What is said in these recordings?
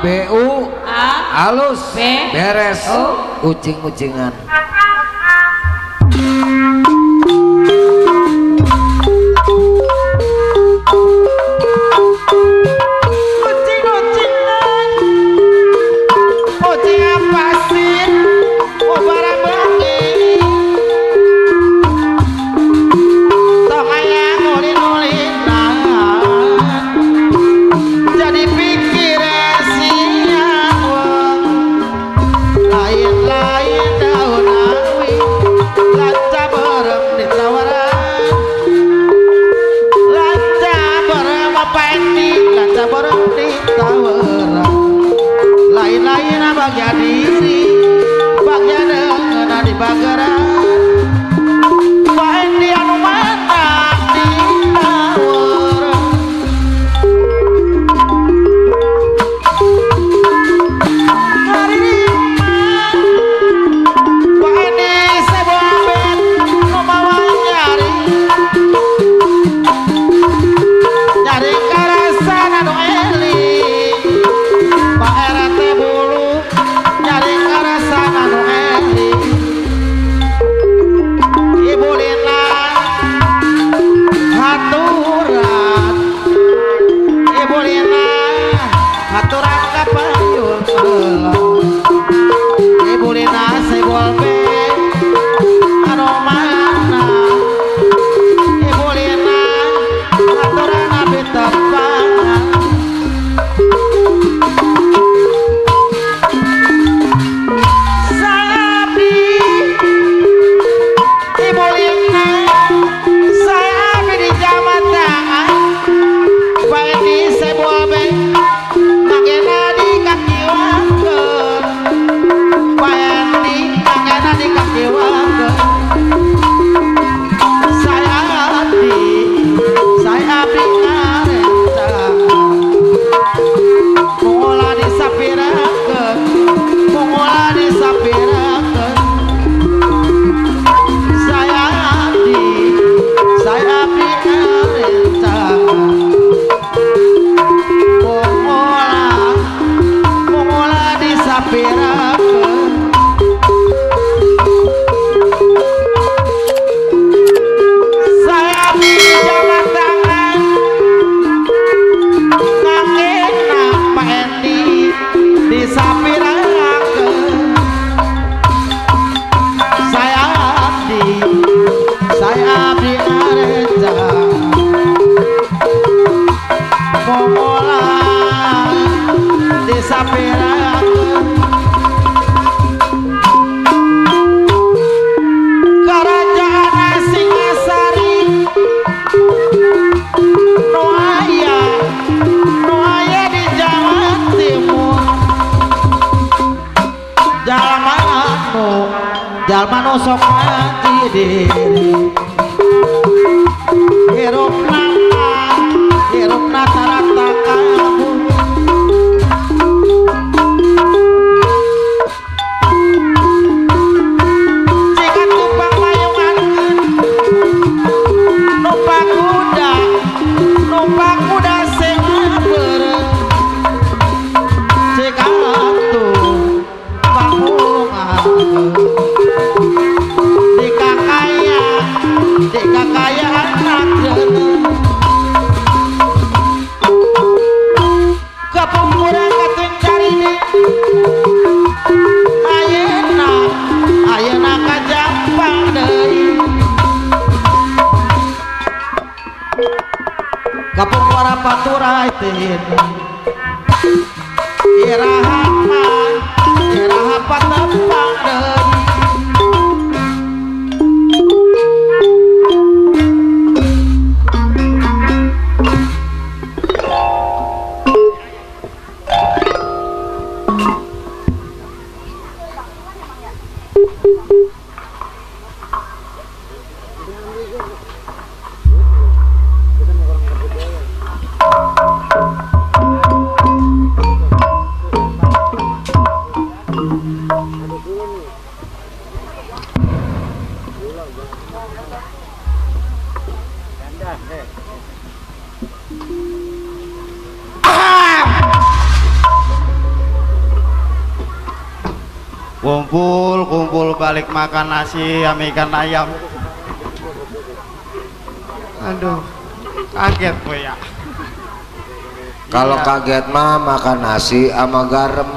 BU halus beres ucing-ucingan. Lain-lain jalma sok mati diri hirupna tarata kabur jika tumpang mayungan numpak kuda sing bereng jika tumpang mulungan Deka kaya anak jeneng kepungkuran katun carine ayeuna kajampang deui kapungkura paturai teh iraha patepang deui kumpul balik makan nasi sama ikan ayam. Aduh, kaget gue ya. Kalau kaget mah makan nasi sama garam.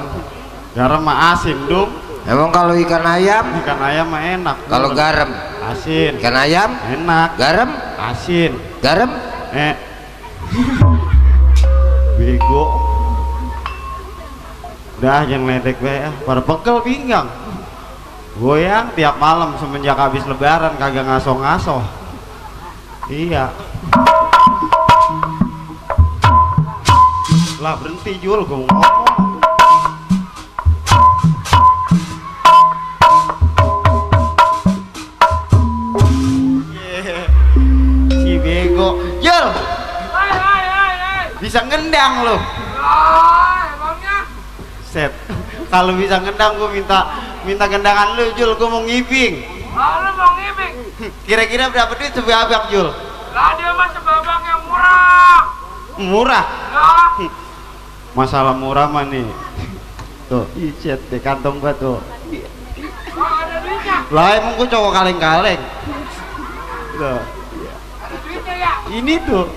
Garam mah asin dong. Emang kalau ikan ayam? Ikan ayam mah enak. Kalau garam? Asin. Ikan ayam? Enak. Garam? Asin. Garam? Bego. Udah jangan ledek be ya. Pada pegel pinggang. Goyang tiap malam semenjak habis lebaran kagak ngaso-ngaso. Iya. Lah berhenti Jul, gue ngomong. Si bego. Jul. Bisa ngendang lo. Emangnya? Set. Kalau bisa ngendang gue minta gendangan lu Jul, gue mau ngibing. Lu mau ngibing? Kira-kira berapa duit sebabak Jul? Lah dia mah sebabak yang murah. Murah? Ya. Masalah murah mah nih. Tuh, icet di kantong gua tuh. Ada duitnya? Lah emang gua cowok kaleng-kaleng. Tuh. Ada duitnya ya? Ini tuh.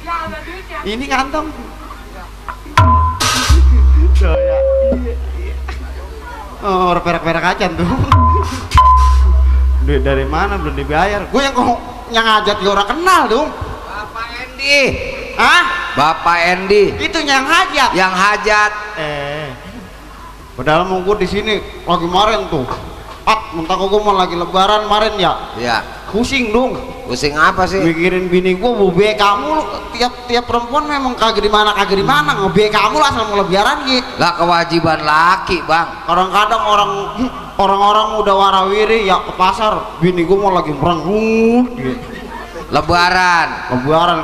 Ya ada duitnya. Ini kantong. Tuh ya. Oh, perak-perak acan tuh. Duit dari mana belum dibayar? Gue yang ngajak dia orang kenal dong. Bapak Endi. Hah? Bapak Endi. Itu yang hajat. Yang hajat. Padahal mau gue di sini lagi kemarin tuh. Mentang gue mau lagi lebaran kemarin ya. Iya. Pusing dong. Pusing apa sih? Mikirin bini gue mau be kamu tiap perempuan memang kagak di mana ngebe kamu lah sama lebaran gitu. Lah kewajiban laki, Bang. Kadang-kadang orang-orang udah warawiri ya ke pasar, bini gue mau lagi merengut gitu. Lebaran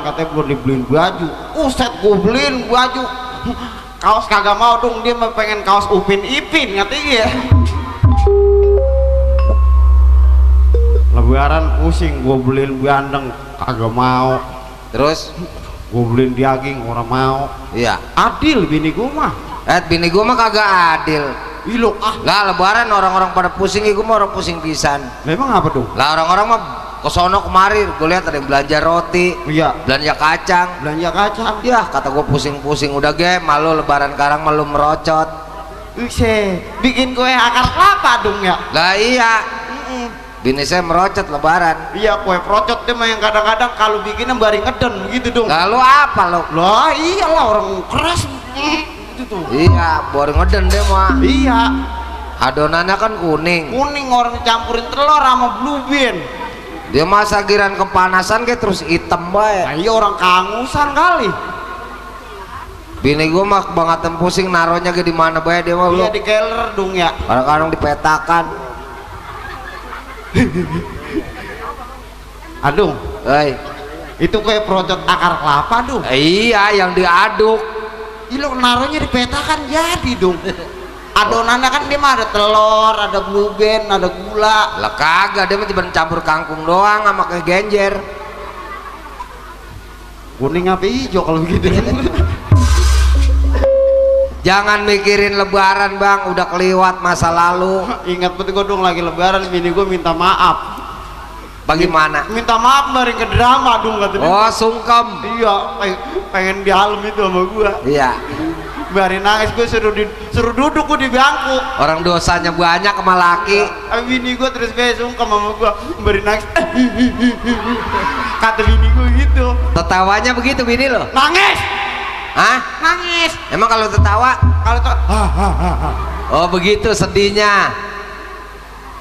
Katanya belum dibeliin baju. Set gue beliin baju. Kaos kagak mau dong, dia pengen kaos Upin Ipin katanya. Lebaran pusing, gue beliin bandeng kagak mau. Terus Gue beliin daging orang mau. iya. Adil bini gue mah. Bini gua mah kagak adil. Ilo Lah lebaran orang-orang pada pusing, gua mah orang pusing pisan. memang apa dong? Lah orang-orang mah kesono kemari, gue lihat ada yang belanja roti, Iya, belanja kacang. belanja kacang. Ya kata gue pusing-pusing, udah ge malu lebaran karang malu merocot. Bikin kue akar kelapa dong ya. Lah iya, bini saya merocot lebaran. Iya, kue procot deh mah yang kadang-kadang kalau bikinnya baring ngeden gitu dong. Lalu apa lo? Lah iyalah orang keras gitu tuh. Iya, baru ngeden deh mah. Iya, Adonannya kan kuning. orang campurin telur sama blue bean. Dia masa giran kepanasan kayak terus hitam bae. Nah, iya orang kangusan kali. Bini gue mah kebangetan pusing naronya ke di mana bae dia mah lo. Iya di keler dong ya. Kadang-kadang dipetakan. Aduh, Hei. itu kayak procot akar kelapa dong. Iya, yang diaduk. Ilo naruhnya dipetakan jadi dong. Adonannya kan dia mah ada telur, ada blue band, ada gula. Lah kagak, dia mah cuma campur kangkung doang sama kayak genjer. Kuning apa hijau kalau begitu? Jangan mikirin lebaran, Bang, udah keliwat masa lalu. Ingat betul gue dong lagi lebaran, bini gue minta maaf. Bagaimana? Minta maaf dari ke drama dong katanya. Oh, sungkem. Iya, pengen di alam itu sama gue. Iya. Biarin nangis, gue suruh duduk gue di bangku. Orang dosanya banyak sama laki. Bini gue terus sungkem sama gue, beri nangis. Kata bini gue gitu. Tertawanya begitu bini lo? Nangis, Hah? nangis. Emang kalau tertawa? Kalau tuh, Oh begitu sedihnya.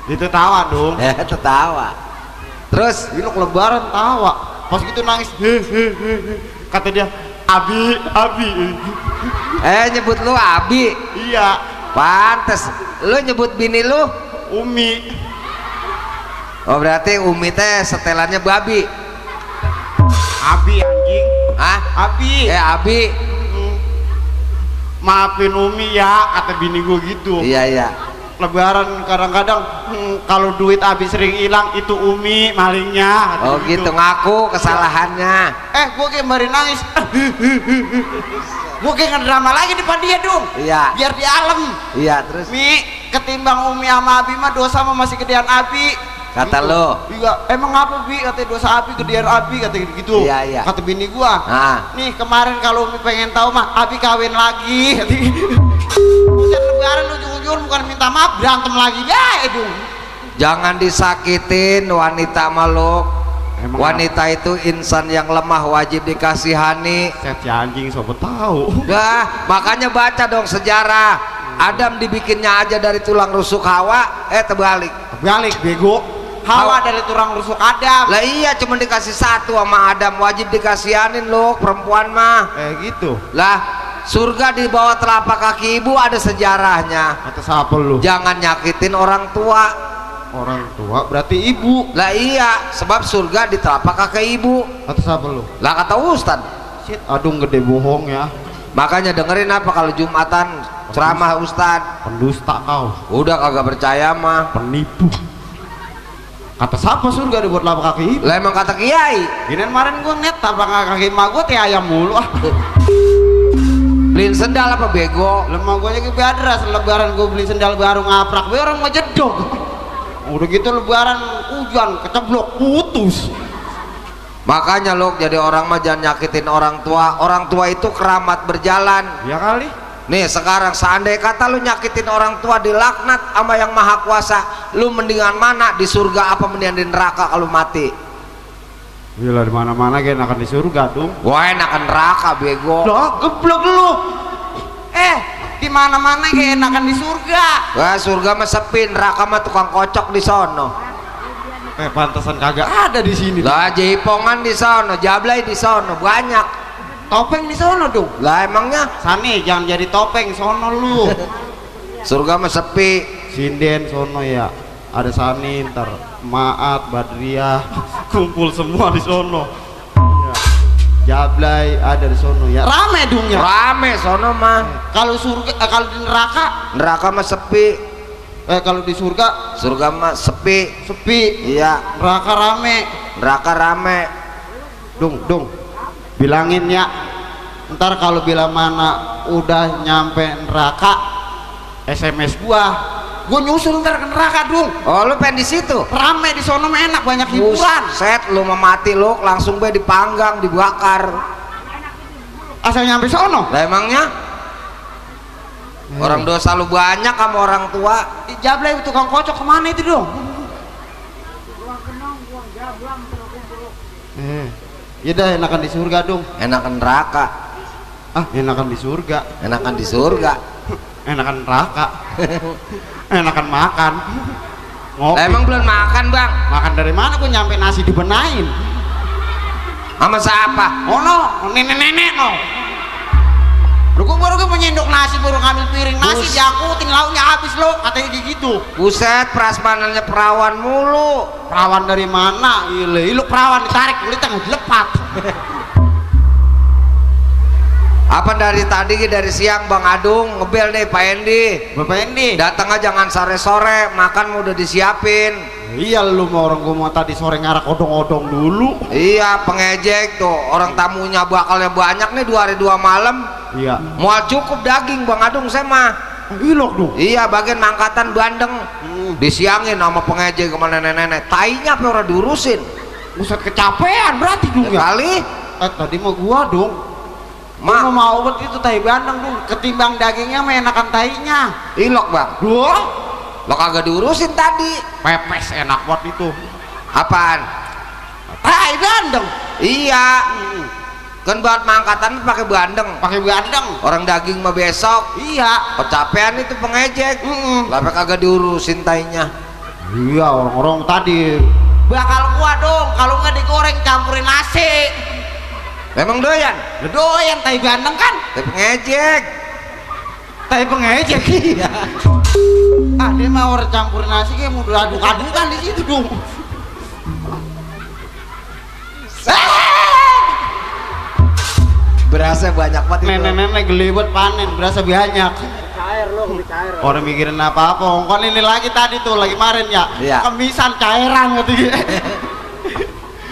itu tawa dong. Tertawa. Terus? Gila lebaran tawa. Pas gitu nangis. Kata dia, Abi. Nyebut lu Abi. Iya, Pantes. Lu nyebut bini lu? Umi. Oh berarti Umi teh setelannya babi. Abi anjing. Hah? Abi. Abi. Maafin Umi ya, kata bini gue gitu. Iya. Lebaran kadang-kadang kalau duit Abi sering hilang itu Umi malingnya. Kata Oh gitu ngaku kesalahannya. Gue kayak baru nangis. Gue kayak ngedrama lagi depan dia dong. Iya. Biar di alam. Iya terus. Mi, ketimbang Umi sama Abi mah dosa mah masih gedean Abi. Kata gitu. lo. Iya, emang apa Bi? Kata dosa Abi gedean Abi kata gitu. Iya. Kata bini gua. Nah. Nih kemarin kalau Umi pengen tahu mah Abi kawin lagi. Kata gitu. Bukan lebaran ujung-ujung bukan minta maaf berantem lagi ya dong. Jangan disakitin wanita maluk. Wanita itu insan yang lemah, wajib dikasihani. Set si anjing sobat tahu. Dah, makanya baca dong sejarah. Adam dibikinnya aja dari tulang rusuk Hawa, terbalik. Balik bego. Hawa dari tulang rusuk Adam. Lah iya, cuma dikasih satu sama Adam, wajib dikasihanin loh perempuan mah. Gitu. Lah, surga di bawah telapak kaki ibu ada sejarahnya. Kata siapa lu? Jangan nyakitin orang tua. Orang tua berarti ibu. Lah iya, sebab surga di telapak kaki ibu. Kata siapa lu? Lah kata Ustad. Shit, aduh gede bohong ya. Makanya dengerin apa kalau Jumatan ceramah Ustad. Pendusta kau. Udah kagak percaya mah. Penipu. Kata siapa surga dibuat telapak kaki ibu? Lah emang kata Kiai. Gini kemarin gue net telapak kaki emak gue teh ayam mulu. Beliin sendal apa bego? Lemah gue lagi beadras lebaran gue beli sendal baru ngaprak. Gue orang mau jedok. Udah gitu lebaran hujan keceblok putus. Makanya lo jadi orang mah jangan nyakitin orang tua. Orang tua itu keramat berjalan. Ya kali. Nih sekarang seandainya kata lu nyakitin orang tua dilaknat sama yang maha kuasa, lu mendingan mana, di surga apa mendingan di neraka kalau mati? Gila, di mana-mana kayak enakan di surga dong. Gua enakan neraka bego. Loh, geblok lu. Di mana-mana kayak enakan di surga. Wah, surga mah sepi, neraka mah tukang kocok di sono. Pantesan kagak ada di sini. Lah jaipongan di sono, jablay di sono banyak. Topeng di sono dong. Lah emangnya Sani jangan jadi topeng sono lu. surga mah sepi. Sinden sono ya. Ada Sani, ntar Maat, Badriah kumpul semua di sono. Ya. Jablay ada di sono ya. Rame dong ya. Rame sono mah. Kalau surga kalau di Neraka mah sepi. kalau di surga Surga mah sepi. sepi. Iya, Neraka rame. neraka rame. Dong. Bilangin ya. Ntar kalau bila mana udah nyampe neraka SMS gua nyusul ntar ke neraka dong. Oh, lu pengen di situ? Rame di sono mah enak, banyak hiburan. Set, lu mau mati lu langsung be dipanggang, dibakar. Asal nyampe sono. Lah emangnya? Orang dosa lu banyak sama orang tua. Di Jablay tukang kocok kemana itu dong? Ya dah enakan di surga dong. Enakan neraka. Enakan di surga. Enakan di surga. Enakan neraka. Enakan makan. Ngopi. Lah emang belum makan, Bang? Makan dari mana gua nyampe nasi dibenain. Sama siapa? Oh no, nenek-nenek no. Lu gua baru menyendok nasi, baru ngambil piring nasi, diangkutin lauknya habis lo, katanya gitu. Buset, prasmanannya perawan mulu. Perawan dari mana? Lu perawan ditarik, lu tengah dilepat. Apa dari tadi dari siang Bang Adung ngebel nih Pak Endi. Bapak Endi, Datang aja jangan sore-sore, makan udah disiapin. iya lu mau orang gua mau tadi sore ngarak odong-odong dulu. Iya, pengejek tuh, orang tamunya bakalnya banyak nih 2 hari 2 malam. Iya. Mual cukup daging Bang Adung saya mah. Ilok dong. Iya, bagian mangkatan bandeng. Disiangin sama pengejek sama nenek-nenek. Tainya apa orang diurusin? Buset, kecapean berarti dong ya. Kali Tadi mau gua dong. Gua mau obat itu tai bandeng dong. Ketimbang dagingnya mah enakan tainya. ilok Bang. Duh, Lo kagak diurusin tadi. pepes enak buat itu. Apaan? Tai bandeng. Iya. Kan buat mangkatan pakai bandeng. Pakai bandeng. Orang daging mah besok. Iya. Kecapean itu pengejek. Lah kagak diurusin tainya. Iya, orang-orang tadi bakal gua dong, kalau nggak digoreng campurin nasi. Memang doyan? Doyan tai bandeng kan? Tai pengejek. Tai pengejek. Iya. Dia mau orang campurin nasi kayak mau aduk-adukan di situ dong. Berasa banyak banget itu. Nenek-nenek gelibet panen, berasa banyak. Orang mikirin apa-apa, ngkon ini lagi tadi tuh, lagi kemarin ya. Iya. Kemisan cairan gitu.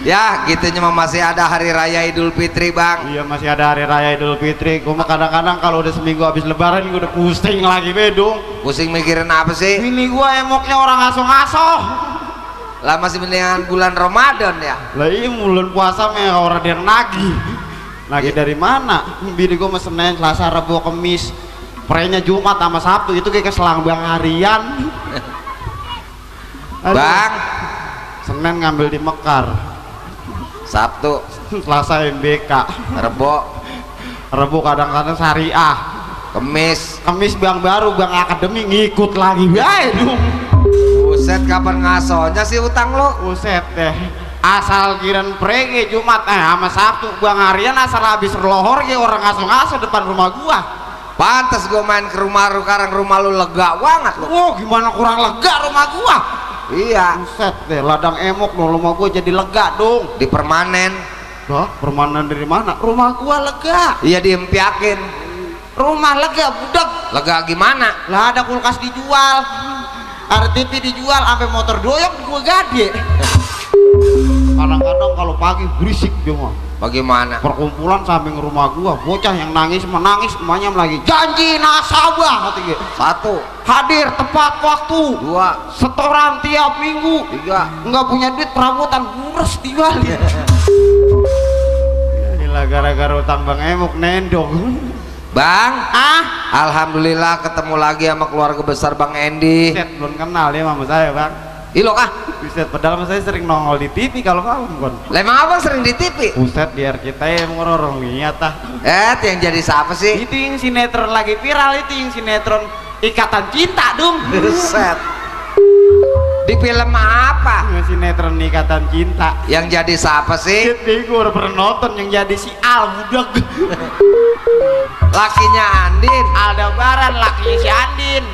Ya, gitunya mah masih ada hari raya Idul Fitri, Bang. Iya, masih ada hari raya Idul Fitri. Gua mah kadang-kadang kalau udah seminggu habis lebaran gua udah pusing lagi bedung. Pusing mikirin apa sih? Ini gua emoknya orang ngaso-ngaso. Lah masih mendingan bulan Ramadan ya. Lah iya bulan puasa mah orang yang nagih. Nagih dari mana? Bini gua mah Senin, Selasa, Rabu, Kamis. Perenya Jumat sama Sabtu itu kayak keselang bang harian. Bang, Senin ngambil di Mekar, Sabtu, Selasa MBK, Rebo, kadang-kadang Syariah, Kemis bang baru, bang akademi ngikut lagi. Aduh, buset, kapan ngasonya sih utang lo? buset deh. Asal kiran prege Jumat sama Sabtu bang harian, asal habis lohor ya orang ngaso-ngaso depan rumah gua. Pantes gua main ke rumah lu, sekarang rumah lu lega banget lo. Oh gimana kurang lega rumah gua. Iya, Buset deh, ladang emok dong, rumah gua jadi lega dong. di permanen. Hah? Permanen dari mana? Rumah gua lega. Iya, diempiakin. Rumah lega, budak. Lega gimana? Lah ada kulkas dijual, ada TV dijual, sampai motor doyok gua gade. Kadang-kadang kalau pagi berisik cuma. Bagaimana? Perkumpulan samping rumah gua, bocah yang nangis menangis, emaknya lagi janji nasabah katanya. 1, Hadir tepat waktu, 2, setoran tiap minggu. 3. Nggak punya duit perabotan gures dibalik. Gila gara-gara utang bang emok nendong. Bang, Ah, alhamdulillah ketemu lagi sama keluarga besar Bang Endi. Buset, belum kenal ya sama saya bang. Ilok ah, Buset, padahal saya sering nongol di TV kalau malam kon. lah emang abang sering di TV? Buset, biar kita yang ngorong lihat ah. Yang jadi siapa sih? Itu yang sinetron lagi viral, itu yang sinetron Ikatan Cinta dong. Buset. Di film apa? Yang sinetron Ikatan Cinta. Yang jadi siapa sih? Gue udah pernah nonton yang jadi si Al budak. Lakinya Andin. Aldebaran lakinya si Andin.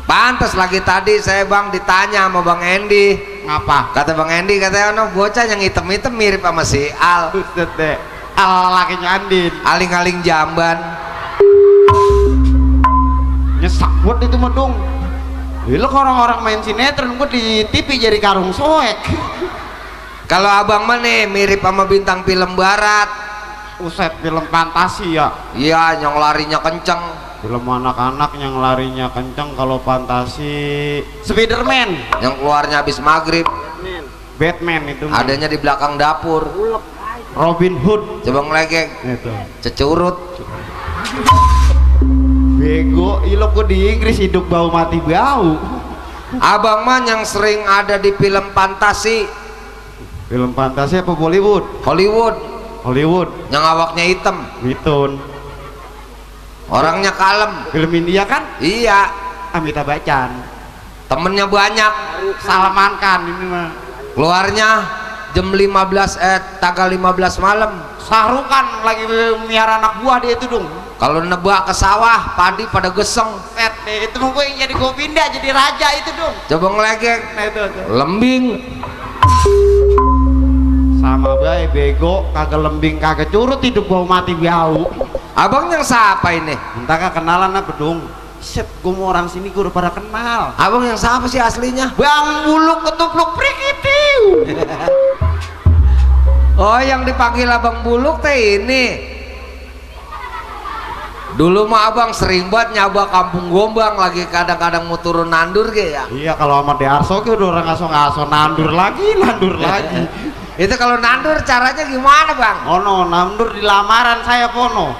Pantes lagi tadi saya bang ditanya sama Bang Endi. Ngapa? Kata Bang Endi, katanya no, bocah yang hitam-hitam mirip sama si Al. Buset deh. Al lakinya Andin. Aling-aling jamban. Nyesak buat itu mah dong. Lo orang-orang main sinetron gue di TV jadi karung soek. Kalau abang mah nih mirip sama bintang film barat. Uset, film fantasi ya. Iya, yang larinya kenceng. Film anak-anak yang larinya kenceng. Kalau fantasi Spiderman. Yang keluarnya habis maghrib. Batman itu mah. Adanya di belakang dapur. Robin Hood. Coba ngelegek. Itu Cecurut. bego, ilo kok di Inggris hidup bau mati bau. Abang mah yang sering ada di film fantasi. Film fantasi apa Bollywood? Hollywood. Hollywood. Yang awaknya hitam. Mitun. Orangnya kalem. Film India kan? Iya. Amitabh Bachchan. Temennya banyak. Salman Khan ini mah. Keluarnya jam 15 tanggal 15 malam. Sahrukan lagi miara anak buah dia itu dong. Kalau nebak ke sawah padi pada geseng. Set deh, itu mau gue yang jadi Govinda jadi raja itu dong. Coba ngelegek. Nah itu. Lembing. Sama bae bego, kagak lembing kagak curut hidup bau mati bau. Abang yang siapa ini? Entah kah kenalan apa dong. Set, gue mau orang sini gue udah pada kenal. Abang yang siapa sih aslinya? Bang Buluk ketupluk prikitiu. Oh, yang dipanggil Abang Buluk teh ini. Dulu mah abang sering banget nyaba Kampung Gombang, lagi kadang-kadang mau turun nandur ge ya. Iya, kalau sama Dearso ke udah orang ngaso-ngaso nandur lagi. Itu kalau nandur caranya gimana bang? Ono nandur di lamaran saya pono.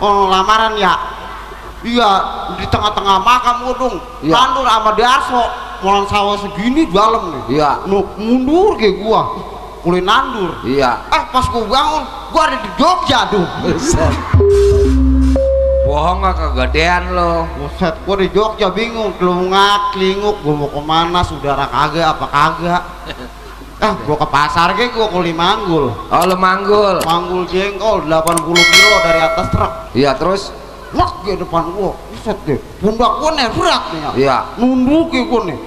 Ono lamaran ya. Iya, di tengah-tengah makam udung. Iya. Nandur sama Dearso. Molang sawah segini dalam nih. Iya. Mundur ke gua. Mulai nandur. Iya. Pas gua bangun, gua ada di Jogja tuh. Bohong gak kegedean lo. Buset, gua di Jogja bingung, kelinguk, gua mau kemana, saudara kagak apa kagak. Gua ke pasar gua kuli manggul. Oh lo manggul. Manggul jengkol 80 kilo dari atas truk. Iya terus? Wah, di depan gua, buset deh, pundak gua nih berat nih ya. Iya. Nunduk gua nih.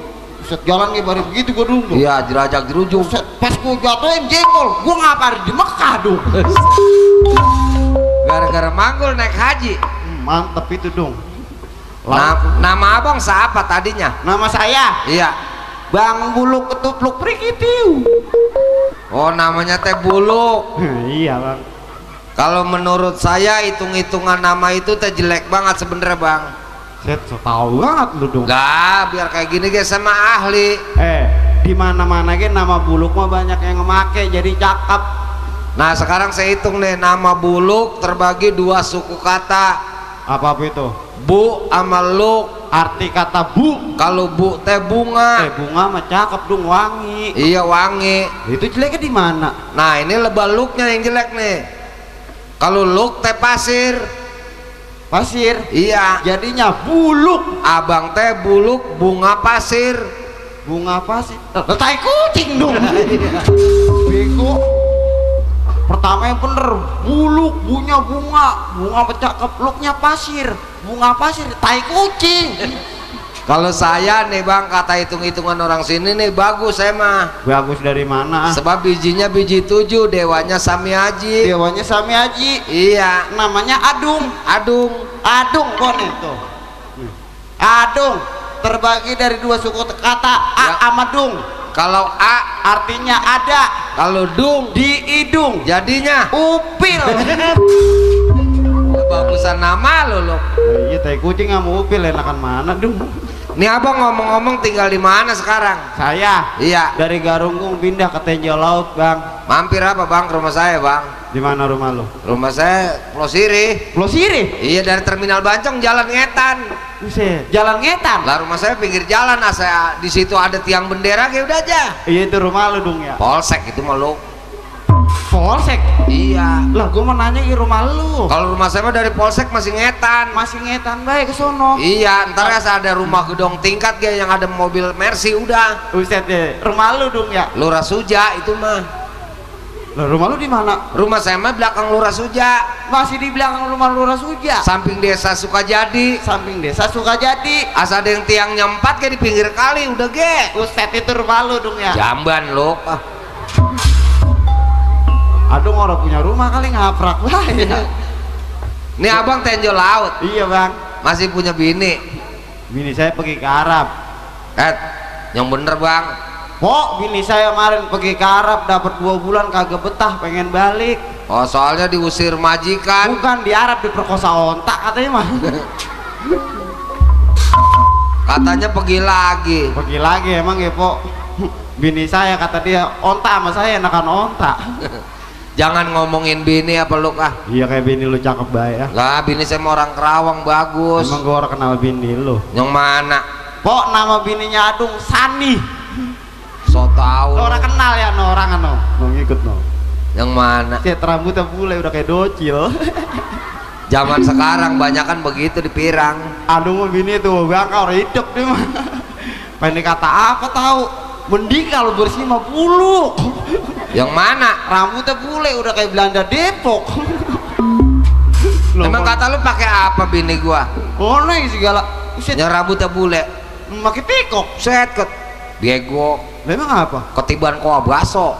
Buset, jalan nih baru begitu gua dulu. Iya, jerajak jerujung. Buset, pas gua jatuhin jengkol, gua ngapa di Mekah dong. Gara-gara manggul naik haji. Mantep itu dong. Nama abang siapa tadinya? Nama saya Iya. Bang Buluk ketupluk prikitiu. Oh namanya teh Buluk. Iya bang. Kalau menurut saya hitung-hitungan nama itu teh jelek banget sebenernya bang. Set, so tau banget lu dong. Gak, biar kayak gini guys sama ahli. Di mana-mana ge nama Buluk mah banyak yang ngemake jadi cakep. Nah sekarang saya hitung nih, nama Buluk terbagi dua suku kata. Apa itu? Bu sama Luk. Arti kata bu. Kalau bu teh bunga. Bunga mah cakep dong, wangi. Iya wangi. Itu jeleknya di mana? Nah ini lebah Luknya yang jelek nih. Kalau Luk teh pasir. Pasir. Iya. Jadinya Buluk. Abang teh Buluk bunga pasir. Bunga pasir. Tai kucing dong. Bego. Pertama yang bener, Buluk, bunga cakep, Luknya pasir, bunga pasir, tai kucing. Kalau saya nih bang, kata hitung-hitungan orang sini nih bagus saya mah. Bagus dari mana? Sebab bijinya biji 7, dewanya Sami Haji. Dewanya Sami Haji. Iya. Namanya Adung. Adung kon itu. Adung terbagi dari dua suku kata A Ya. sama Dung. Kalau A Artinya ada. kalau Dung Di hidung jadinya upil. bagusan nama lo. Iya, tai kucing sama upil enakan mana Dung? Nih abang ngomong-ngomong tinggal di mana sekarang? Saya Iya. dari Garunggung pindah ke Tenjo Laut bang. Mampir apa bang ke rumah saya bang? Di mana rumah lu? Rumah saya Plosiri. Plosiri? Iya, dari Terminal Bancong jalan Ngetan. Buset, jalan Ngetan. Lah rumah saya pinggir jalan, saya di situ ada tiang bendera, kayak udah aja. Iya, itu rumah lu dong ya. Polsek itu mah lu. Polsek? Iya. Lah gua mau nanya ke rumah lu. Kalau rumah saya mah dari Polsek masih Ngetan. Masih Ngetan baik ke sono. Iya, ntar ya ada rumah gedong tingkat kayak yang ada mobil Mercy udah. Buset deh, rumah lu dong ya. Lurah Suja itu mah. Lah rumah lu di mana? Rumah saya mah belakang Lurah Suja. Masih di belakang rumah Lurah Suja. Samping desa Sukajadi. Samping desa Sukajadi. Asa ada yang tiangnya 4 kayak di pinggir kali udah ge. Buset, itu rumah lu dong ya. Jamban lu. Aduh, orang punya rumah kali ngaprak lah ya. Nih abang tenjol laut. Iya bang. Masih punya bini. Bini saya pergi ke Arab. Yang bener bang. Pok, bini saya kemarin pergi ke Arab dapat 2 bulan kagak betah, pengen balik. Oh, soalnya diusir majikan. Bukan, di Arab diperkosa ontak katanya mah. Katanya pergi lagi. Pergi lagi emang ya Pok. Bini saya kata dia ontak sama saya enakan ontak. Jangan ngomongin bini apa lu kah? Iya, kayak bini lu cakep baik ya. Lah bini saya mau orang Kerawang bagus. Emang gua orang kenal bini lu. Yang mana? Pok, nama bininya Adung Sani. So tau. Lo orang kenal ya, no orang no. Mau ngikut no. Yang mana? Cet rambutnya bule udah kayak docil. Zaman sekarang banyak kan begitu di Pirang. Aduh, bini tuh bangka orang hidup dia mah. Pengen kata apa tahu? Mending kalau bersih mah buluk. Yang mana? Rambutnya bule udah kayak Belanda Depok. Emang kata lu pakai apa bini gua? Oh nih segala. Buset, Yang rambutnya bule. pakai pikok. Set ket. Bego. Lah emang apa? Ketiban koa baso.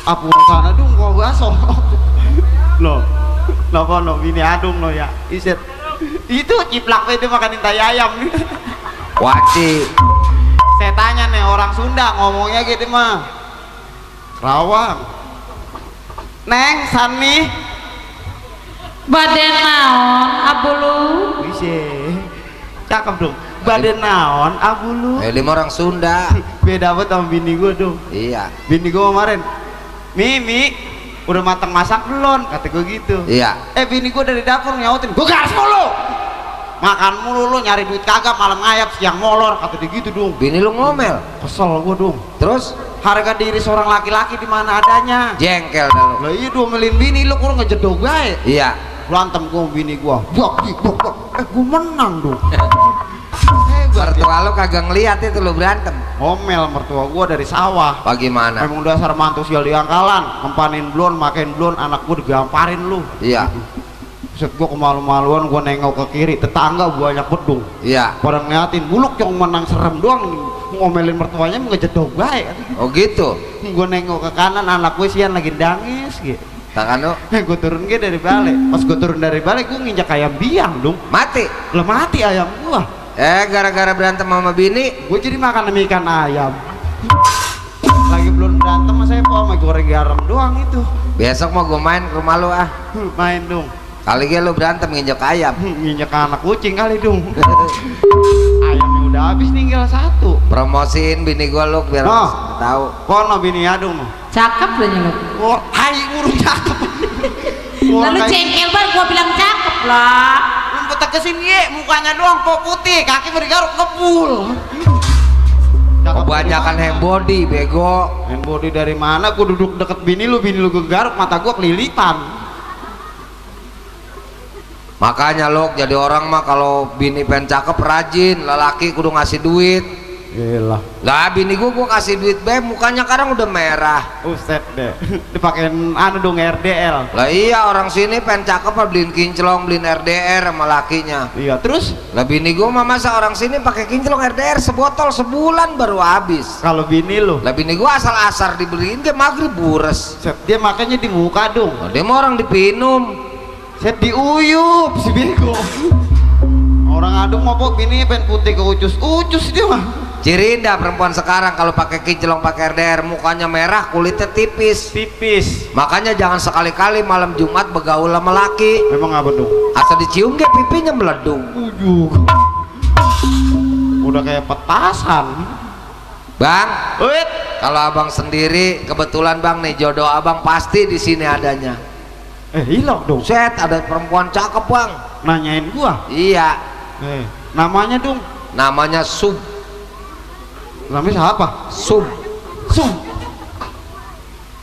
Apa urusan Adung kok baso? Loh. Napa no bini Adung no ya. Iset. Itu ciplak itu makan intai ayam. Waci. Saya tanya nih orang Sunda ngomongnya gitu mah. Rawang. Neng Sani. Baden naon abulu? Bisa. Cakep dong. Badan naon abulu. Lima orang Sunda. Beda banget sama bini gue dong. Iya. Bini gue kemarin, Mimi udah matang masak belum? Kata gue gitu. Iya. Bini gue dari dapur nyautin, gue gas mulu. Makan mulu lu, nyari duit kagak, malam ngayap siang molor. Kata dia gitu dong. Bini lu ngomel. Kesel gue dong. Terus Harga diri seorang laki-laki di mana adanya. jengkel dah lu. Lah iya, diomelin bini lu kurang ngejedok gue. Iya. Berantem gue sama bini gue. Bak. Gue menang dong. Mertua lu kagak ngeliat itu lu berantem. Ngomel mertua gue dari sawah. Bagaimana? Emang dasar mantu sial di angkalan, ngempanin blon, makin blon, anak gue digamparin lu. Iya. Set gue kemalu-maluan, gue nengok ke kiri, tetangga banyak bedung. Iya. Pada ngeliatin, buluk yang menang serem doang, ngomelin mertuanya ngejedok baik. Oh gitu. Gue nengok ke kanan, anak gue sian lagi nangis gitu. Tangan lu Gue turun gitu dari balik. Pas gue turun dari balik, gue nginjak ayam biang dong. mati. Lah mati ayam gue. Gara-gara berantem sama bini. Gue jadi makan demi ikan ayam. Lagi belum berantem sama saya, sama goreng garam doang itu. Besok mau gue main ke rumah lu ah. Main dong. Kali lu berantem nginjek ayam. Nginjek anak kucing kali dong. Ayamnya udah habis, tinggal 1. Promosiin bini gua lu biar Oh. tahu. Kono bini Adung no. Cakep lah nyeluk. Oh, hai urung cakep. Lalu cengkel banget gua bilang cakep lah. Rumput tegesin ye, mukanya doang kok putih, kaki bergaruk ngebul. Kebanyakan hand body bego. Hand body dari mana? Gua duduk deket bini lu gue garuk, mata gua kelilipan. Makanya lo jadi orang mah kalau bini pengen cakep rajin, lelaki kudu ngasih duit. Gila. Lah bini gua kasih duit be, mukanya kadang udah merah. Uset deh. Dipakein anu dong RDL. Lah iya orang sini pengen cakep mah beliin kinclong, beliin RDR sama lakinya. Iya, terus Lah bini gua mah masa orang sini pakai kinclong RDR sebotol sebulan baru habis. kalau bini lu, Lah bini gua asal asar dibeliin ke maghrib bures. set, dia makanya di muka dong. Lah dia mah orang dipinum. Set diuyup si bego. Orang Adung mau pok bini pengen putih ke ucus dia mah. Ciri indah perempuan sekarang kalau pakai kinclong pakai RDR mukanya merah kulitnya tipis. Makanya jangan sekali-kali malam Jumat begaul sama laki. Memang apa dong? Asal dicium ke pipinya meledung. Udah kayak petasan. Bang, Wait. kalau abang sendiri kebetulan bang nih jodoh abang pasti di sini adanya. Hilok dong. Set, ada perempuan cakep bang. Nanyain gua. Iya, Namanya dong. namanya Sub. Namanya siapa? Sub.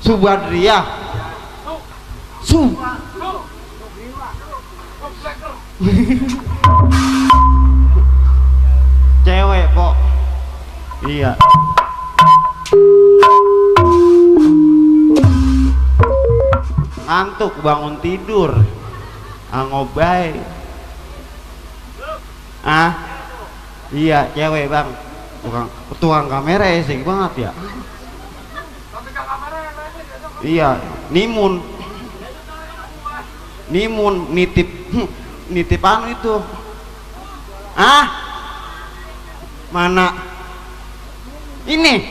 Subadria. Cewek kok. Iya. Ngantuk bangun tidur. Ngobay. Iya cewek bang. Tukang kamera esek banget ya. Iya, nimun nitip anu itu. Mana ini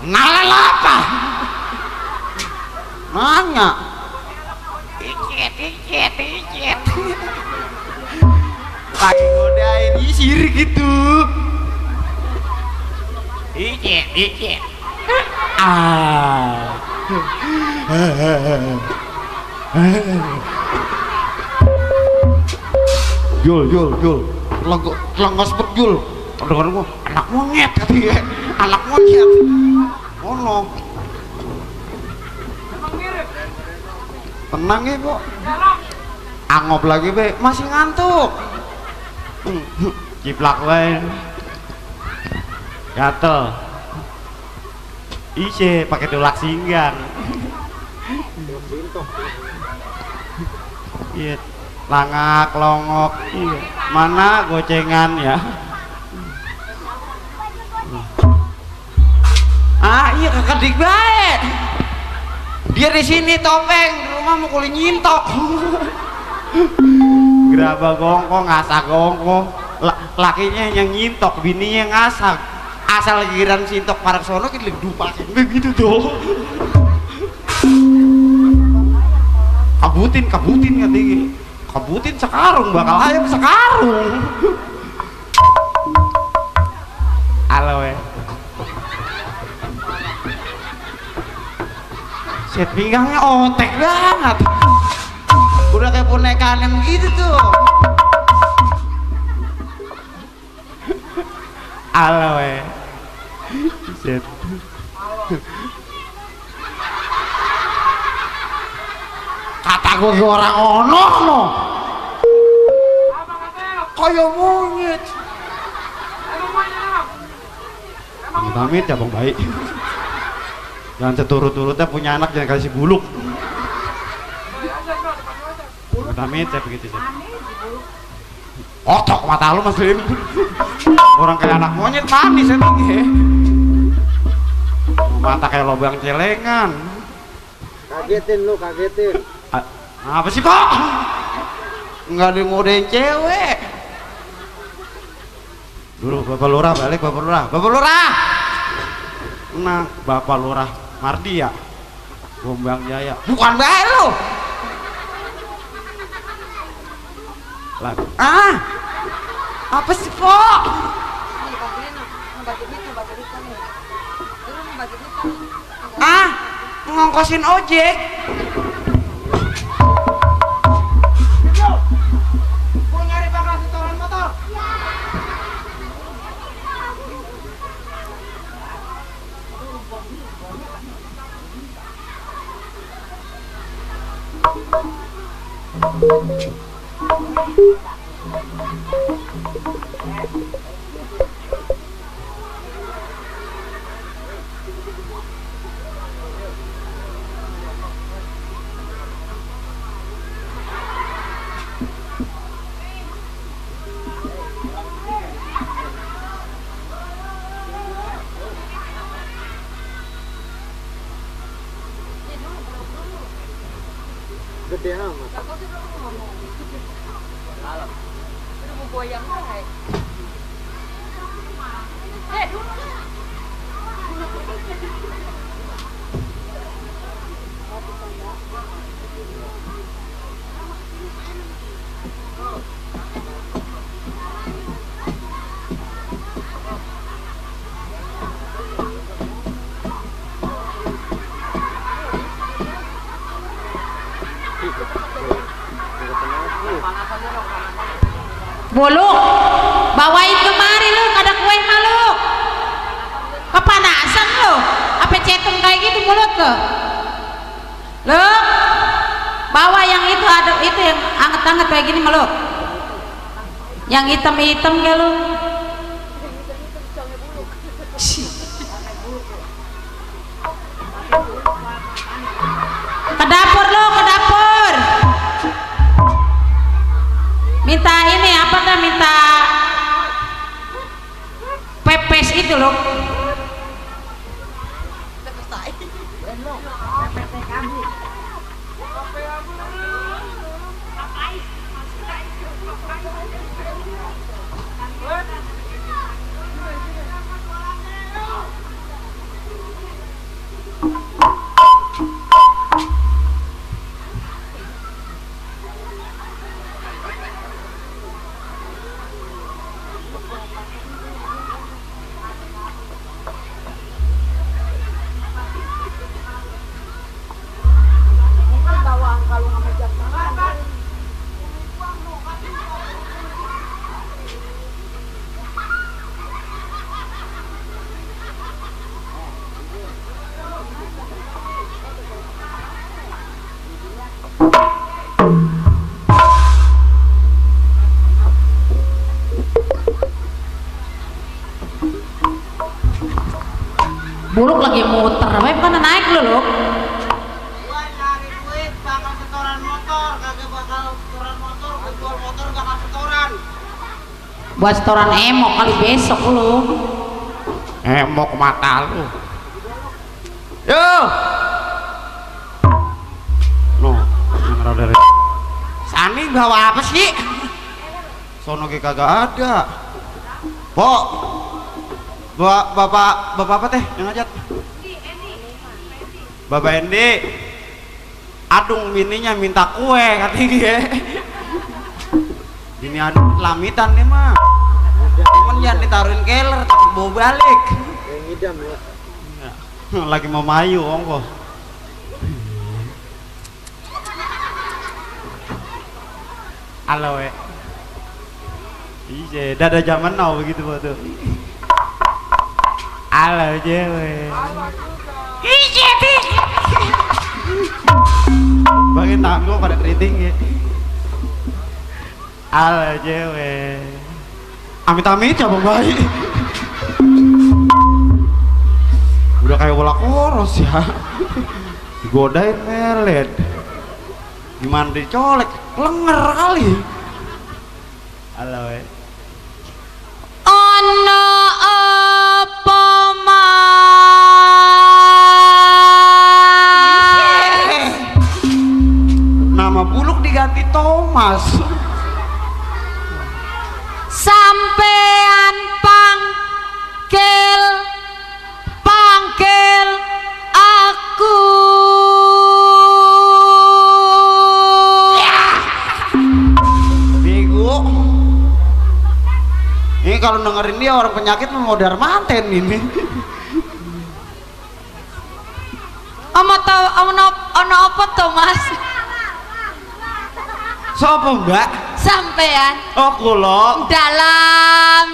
kenalan apa? Nanya icet lagi godain sirik gitu. Icet Jul lengos bet Jul. Dengar gua anak monyet katanya. Anak monyet. Oh no. Tenang ya kok. Angop lagi be, masih ngantuk. Ciplak wae. Gatel. Ise pakai tulak singgang. Iya, langak longok. Iya. Mana gocengan ya? Iya kekedik baik. Dia di sini topeng, di rumah mau nyintok. Gerabah gongkong, ngasak gongkong. Lakinya yang nyintok, bininya yang ngasak. Asal giran sintok parak sono kita dupakin begitu tuh. Kabutin katanya. Kabutin sekarung bakal ayam sekarung. Halo set pinggangnya otek banget. Udah kayak ponekaan yang gitu tuh. Halo set. Kata gue orang ono no. Kayak monyet. Pamit ya bang baik. Jangan seturut-turutnya punya anak jangan kasih buluk. Pamit ya begitu sih. Otok mata lu Mas Lim. Orang kayak anak monyet manis ya tinggi. Mata kayak lubang celengan. Kagetin lu, kagetin. Apa sih Pak? Nggak ada ngodein cewek. Dulu Bapak Lurah balik, Bapak Lurah. Nah, Bapak Lurah Mardi ya. Gombang Jaya. Bukan baik lu. Apa sih Pak? Ngongkosin ojek. Mau nyari bakal setoran motor. Gede amat. Bulu, bawain kemari lu, ada kue malu. Kepanasan lu, apa cetung kayak gitu mulut lu? Lu, bawa yang itu ada itu yang anget-anget kayak gini malu. Yang hitam-hitam kayak lu. Ke dapur lu, ke dapur. Minta ini apa kan, minta pepes itu loh. Buruk lagi muter, apa bukan naik lu loh. Gua nyari duit bakal setoran motor, kagak bakal setoran motor, gua jual motor gak kasih setoran. Buat setoran emok kali besok lu. Emok mata lu. Yo. No, yang dari Sani bawa apa sih? Sono ge kagak ada. Pok. Bapak apa teh yang ngajak? Bapak Endi. Adung bininya minta kue katanya dia. Bini adung lamitan nih mah. Cuman jangan ditaruhin keler takut bawa balik. Kayak ngidam ya. Lagi mau mayu ongko. Halo we. Iya, dada zaman now begitu tuh. Halo cewek. Iya sih. Bagian tangan gua pada keriting ya. Halo cewek. Amit-amit ya bang bayi. Udah kayak bola koros ya. Digodain melet. Gimana dicolek? Lenger kali. Halo we. Ono apa Nama buluk diganti Thomas. sampean panggil aku. Bego. Ini kalau dengerin dia orang penyakit mau darmanten ini. Ono apa tuh mas? Sopo mbak? Sampean Oh kulo. dalam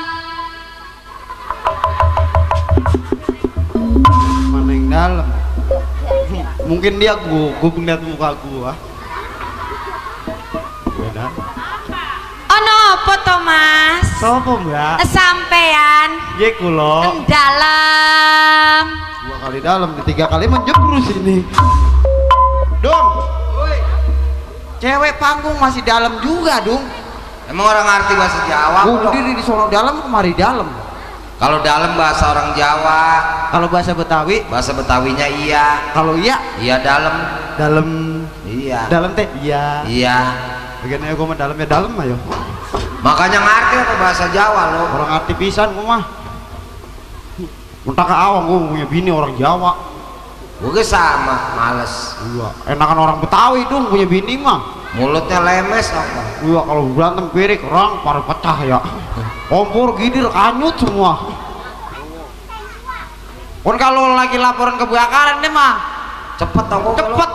Mana yang dalam? Mungkin dia gugup ngeliat muka gua. Beda. ono apa tuh mas? Sopo mbak? Sampean Ye kulo. dalam 2 kali dalam, 3 kali menjebrus ini. Dong. Cewek panggung masih dalam juga dong. Emang orang ngerti bahasa Jawa? Gua belum? berdiri di sono dalam, kemari dalam. Kalau dalam bahasa orang Jawa, Kalau bahasa Betawi, bahasa Betawinya iya. kalau iya Dalam. dalam, Iya. dalam teh iya. Iya. Begini gua mah dalamnya dalam ayo. Makanya ngerti apa bahasa Jawa lo. Orang arti pisan gua mah. Muntah ke awang gua punya bini orang Jawa. Gue sama, males. Iya, enakan orang Betawi dong punya bini mah. Mulutnya lemes apa? Iya, kalau berantem pirik orang pada pecah ya. Kompor gidir kanyut semua. Kon kalau lagi laporan kebakaran nih mah Cepet dong. cepet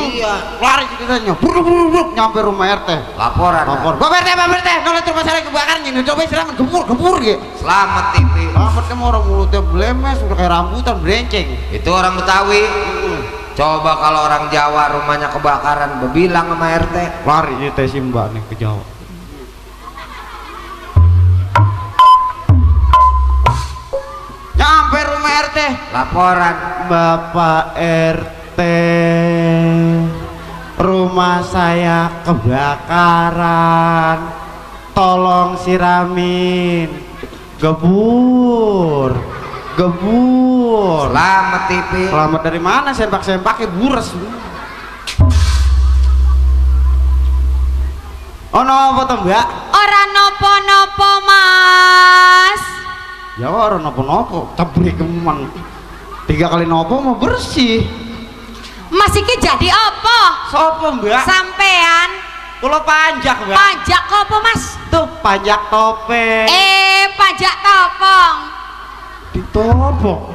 Iya, lari ceritanya. Buruk nyampe rumah RT. Laporan. Lapor. Pak RT, nolak rumah saya kebakaran ini. Coba selamat gempur gitu. Selamat TV. Selamat kamu orang mulutnya blemes, udah kayak rambutan berenceng. Itu orang Betawi. Coba kalau orang Jawa rumahnya kebakaran, bebilang sama RT. Lari cerita si Mbak nih ke Jawa. Nyampe rumah RT. Laporan. Bapak RT, rumah saya kebakaran, tolong siramin. Gebur. Selamat TV. Selamat dari mana? Sempak-sempaknya bures. Oh nopo tuh Mbak? Orang nopo-nopo Mas. Ya orang nopo-nopo, tabrik kemang. 3 kali nopo mau bersih. Mas iki jadi apa? Sopo Mbak? Sampean Kulo panjak Mbak. pajak apa Mas? Tuh panjak topeng. Pajak topong. Ditopong.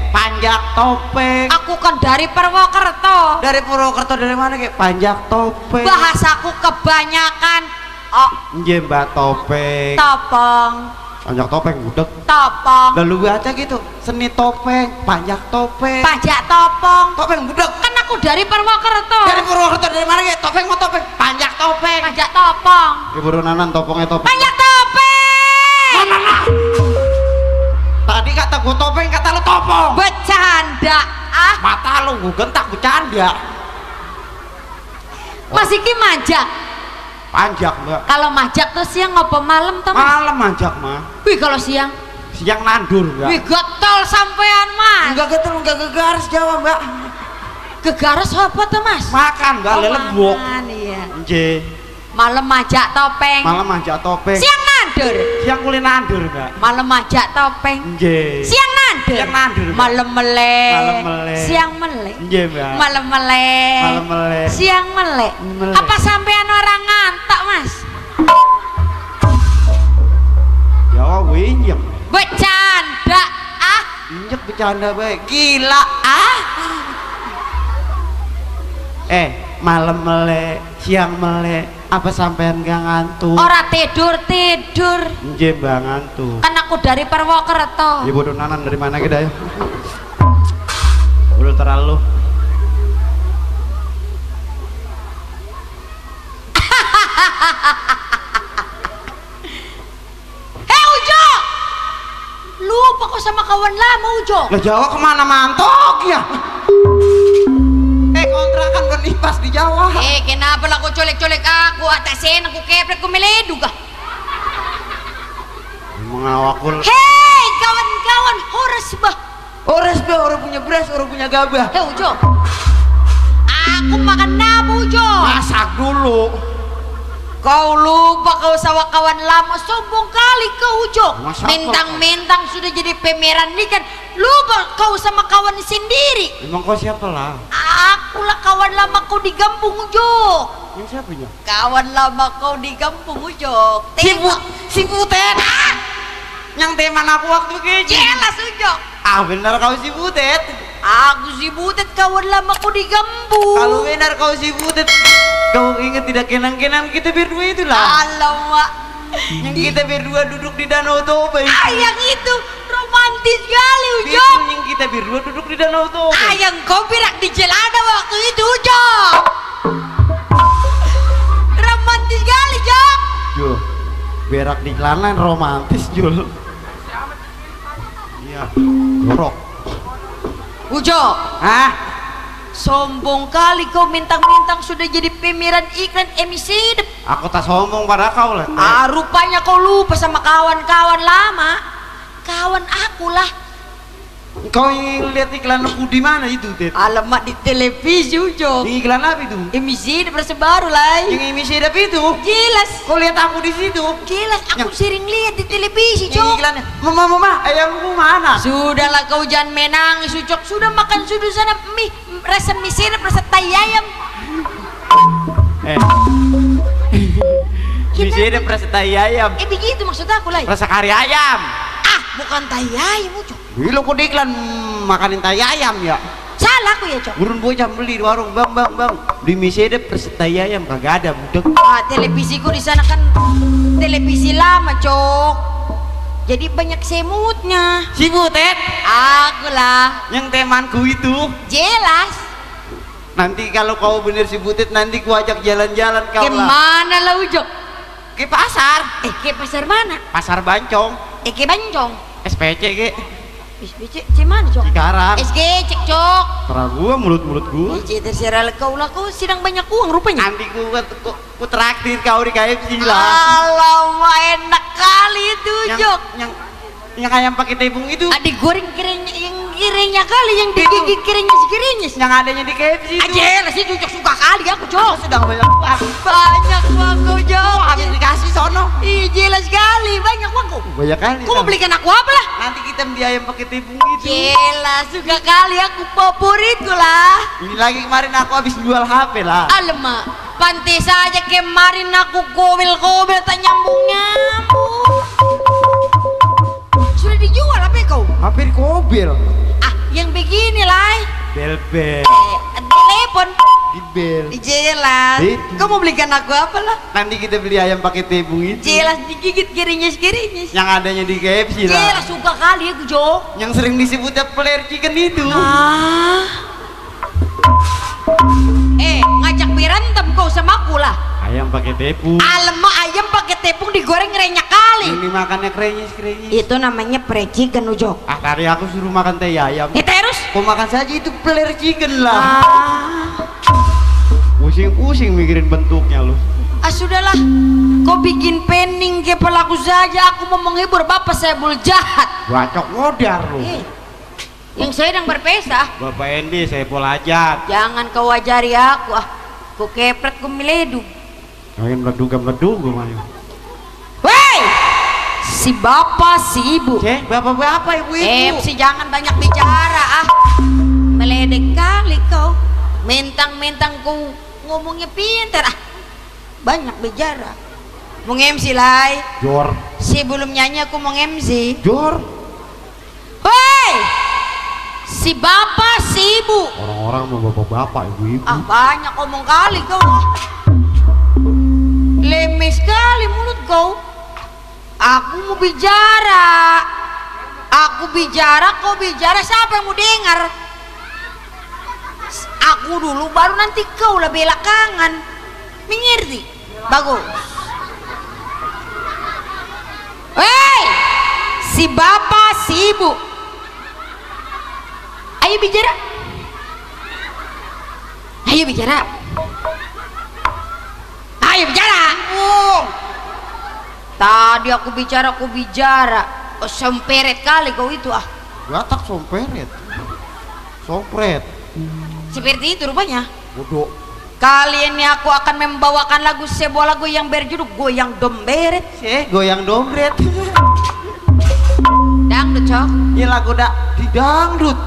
Panjak topeng. Aku kan dari Purwokerto. Dari Purwokerto dari mana kayak panjak topeng? Bahasaku kebanyakan. Oh, Nggih Mbak topeng. topong. Panjak topeng budek. Topong. Lalu baca gitu, seni topeng, panjak topeng. Pajak topong. Topeng budek. Kan aku dari Purwokerto. Dari Purwokerto dari mana kayak topeng mau topeng, panjak topeng. Pajak topong. Ibu Nanan topongnya topeng. Pajak topeng. Tadi kata gua topeng, kata lu topong. Bercanda. Mata lu gua gentak bercanda. Mas iki majak. Panjak Mbak. Kalau majak tuh siang ngopo malam tuh Mas? Malam manjak mah. Wih kalau siang. Siang nandur Mbak. Wih getol sampean Mas. Enggak gitu, enggak gegaris Jawa Mbak. Gegares apa tuh Mas? Makan Mbak, lelebok. Makan, iya. Nggih. Malam majak topeng. Malam manjak topeng. Siang nandur. Siang kulin nandur Mbak. Malam majak topeng. Nggih. Siang nandur. Siang nandur, Mbak. Malam melek. Malam melek. Siang melek. Nggih Mbak. Malam melek. Malam melek. Siang melek. Melek. Apa sampean orang ngantuk Mas? Jawa winjek. Bercanda. Injek bercanda baik. Gila. Malam melek, siang melek. Apa sampean gak ngantuk? Ora tidur. Nggih Mbak ngantuk. Kan aku dari Purwokerto. Ibu Nanan dari mana kita ya? Udah terlalu. Ujo! Lupa kok sama kawan lama Ujo. Lah Jawa kemana mantok ya? Kontrakan berlipas di Jawa. Kenapa lah kau colek-colek aku? Atasin aku keprek ku meledu kah? Mengawakul. Hei kawan-kawan, horas bah. Ores be, orang punya beras, orang punya gabah. Ujo. Aku makan apa Ujo? Masak dulu. Kau lupa kau sama kawan lama, sombong kali kau Ujo. Masa Mentang-mentang sudah jadi pemeran ini kan, lupa kau sama kawan sendiri. Emang kau siapa lah? Akulah kawan lama kau di kampung Ujo. Ini siapa ya? Kawan lama kau di kampung Ujo. Si Butet. Yang teman aku waktu kecil. Jelas Ujo. Benar kau si Butet. Aku si Butet kawan lama kau di kampung. Kalau benar kau si Butet, kau ingat tidak kenang-kenang kita berdua itulah. Alamak. Yang kita berdua duduk di Danau Toba. Yang itu romantis sekali Ujo. Itu yang kita berdua duduk di Danau Toba. Yang kau berak di jelada waktu itu Ujo. Romantis sekali Jok. Jul, berak di celana romantis Jul. Iya, jorok. Ujo. Sombong kali kau mentang-mentang sudah jadi pemeran iklan emisi hidup. Aku tak sombong pada kau lah. Rupanya kau lupa sama kawan-kawan lama. Kawan akulah. Kau yang lihat iklan aku di mana itu, Ted? Alamak di televisi Ujo. Di iklan apa itu? Emisi hidup baru lah. Yang emisi hidup itu? Jelas. Kau lihat aku di situ? Jelas, aku sering lihat di televisi, Yang Cok. iklannya, mama, ayamku mana? Sudahlah kau jangan menangis, Cok. Sudah makan sudah sana mie, rasa mie sirip, rasa tai ayam. Emisi hidup rasa tai ayam. Begitu maksud aku lah. Rasa kari ayam. Bukan tai ayam, Cok. Dulu kau di iklan makanin tai ayam ya? Salah salah aku ya, Cok. Urun bocah beli di warung, bang, di Mercedes Persitaya yang kagak ada budek. Ah, televisiku di sana kan televisi lama, Cok. Jadi banyak semutnya. Si Butet, Aku lah. yang temanku itu. Jelas. Nanti kalau kau bener si Butet, nanti ku ajak jalan-jalan kau lah. Kemana lah Ujok? Ke pasar, Ke pasar mana? pasar Bancong, Ke Bancong. SPC ke, SBC mana, Cok? Cikarang. SG cek, Cok. Terang gua mulut gua. Terserah kau lah, kau sedang banyak uang rupanya. Nanti ku traktir kau di KFC lah. Alamak, enak kali itu, Jok. Yang ayam pakai tepung itu. Adik goreng kerennya, yang kerennya kali, yang digigit kerennya segerinya. Yang adanya di KFC itu. Aja lah sih, Jok suka kali aku, Jok. Sedang banyak uang. Banyak uang kau, Jok. Habis dikasih sono. Ih, jelas sekali, banyak uang kau. Banyak kali. Kau mau belikan aku apa lah? Nanti kita beli ayam pakai tepung itu. Jelas, suka kali aku, favoritku lah. Ini lagi kemarin aku habis jual HP lah. Alamak, pantai saja kemarin aku gobel-gobel tak nyambung-nyambung. Sudah dijual apa kau? HP di kobel. Ah, yang begini lah. Bel-bel. Telepon. Di bel. Jelas. Itu. Kau mau belikan aku apa lah? Nanti kita beli ayam pakai tepung itu. Jelas digigit kirinyes-kirinyes. Yang adanya di KFC lah. Jelas suka kali aku, Jok. Yang sering disebutnya player chicken itu. Ah. Ngajak berantem kau sama aku lah. Ayam pakai tepung. Alamak, ayam pakai tepung digoreng renyah kali. Ini makannya krenyes. Itu namanya pre chicken, Ujok. Ah, tadi aku suruh makan teh ayam. Terus? Kau makan saja itu player chicken lah. Ah. Pusing-pusing mikirin bentuknya lu. Sudahlah. Kau bikin pening kepalaku saja. Aku mau menghibur bapak saya bul jahat. Bacok ngodar lu. Yang sedang berpesta. Bapak Endi saya polajat. Jangan kau ajari aku. Ku kepret ku miledu. Kalian meledug gue main. Woi, si bapak si ibu. Bapak ibu. Si jangan banyak bicara meledek kali kau. Mentang-mentang kau ngomongnya pintar banyak bicara. Mau MC lah. Jor. Sebelum nyanyi aku mau MC. Jor. Woi, si bapak si ibu. Orang-orang mau bapak ibu. Banyak ngomong kali kau. Lemes sekali mulut kau. Aku mau bicara. Aku bicara, kau bicara, siapa yang mau dengar? Aku dulu, baru nanti kau lah belakangan. Mengerti? Bagus. Hei, si bapak, si ibu. Ayo bicara. Ayo bicara. Ayo bicara. Tadi aku bicara. Oh, semperet kali kau itu Gatak somperet. Sompret. Seperti itu rupanya. Bodoh. Kali ini aku akan membawakan sebuah lagu yang berjudul Goyang Domberet. Goyang dompet. Dangdut, Cok. Ini lagu di dangdut.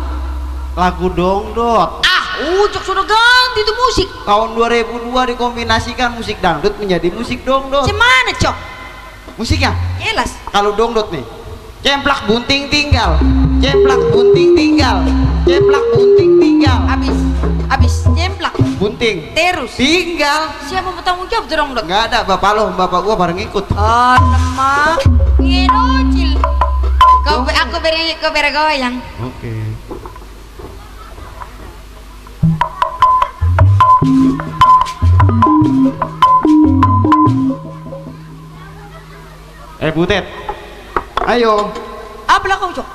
Lagu dongdot. Ucok sudah ganti itu musik. Tahun 2002 dikombinasikan musik dangdut menjadi musik dongdot. Cemana, Cok? Musiknya? Jelas. Kalau dongdot nih, cemplak bunting tinggal, cemplak bunting tinggal, cemplak bunting tinggal. Habis cemplak. Bunting. Terus. Tinggal. Siapa mau tanggung jawab tuh dongdot? Nggak ada, bapak gua bareng ikut. Lemah. Ngedocil. Aku bergoyang. Oke. Butet, ayo. Apa lah kau, Cok?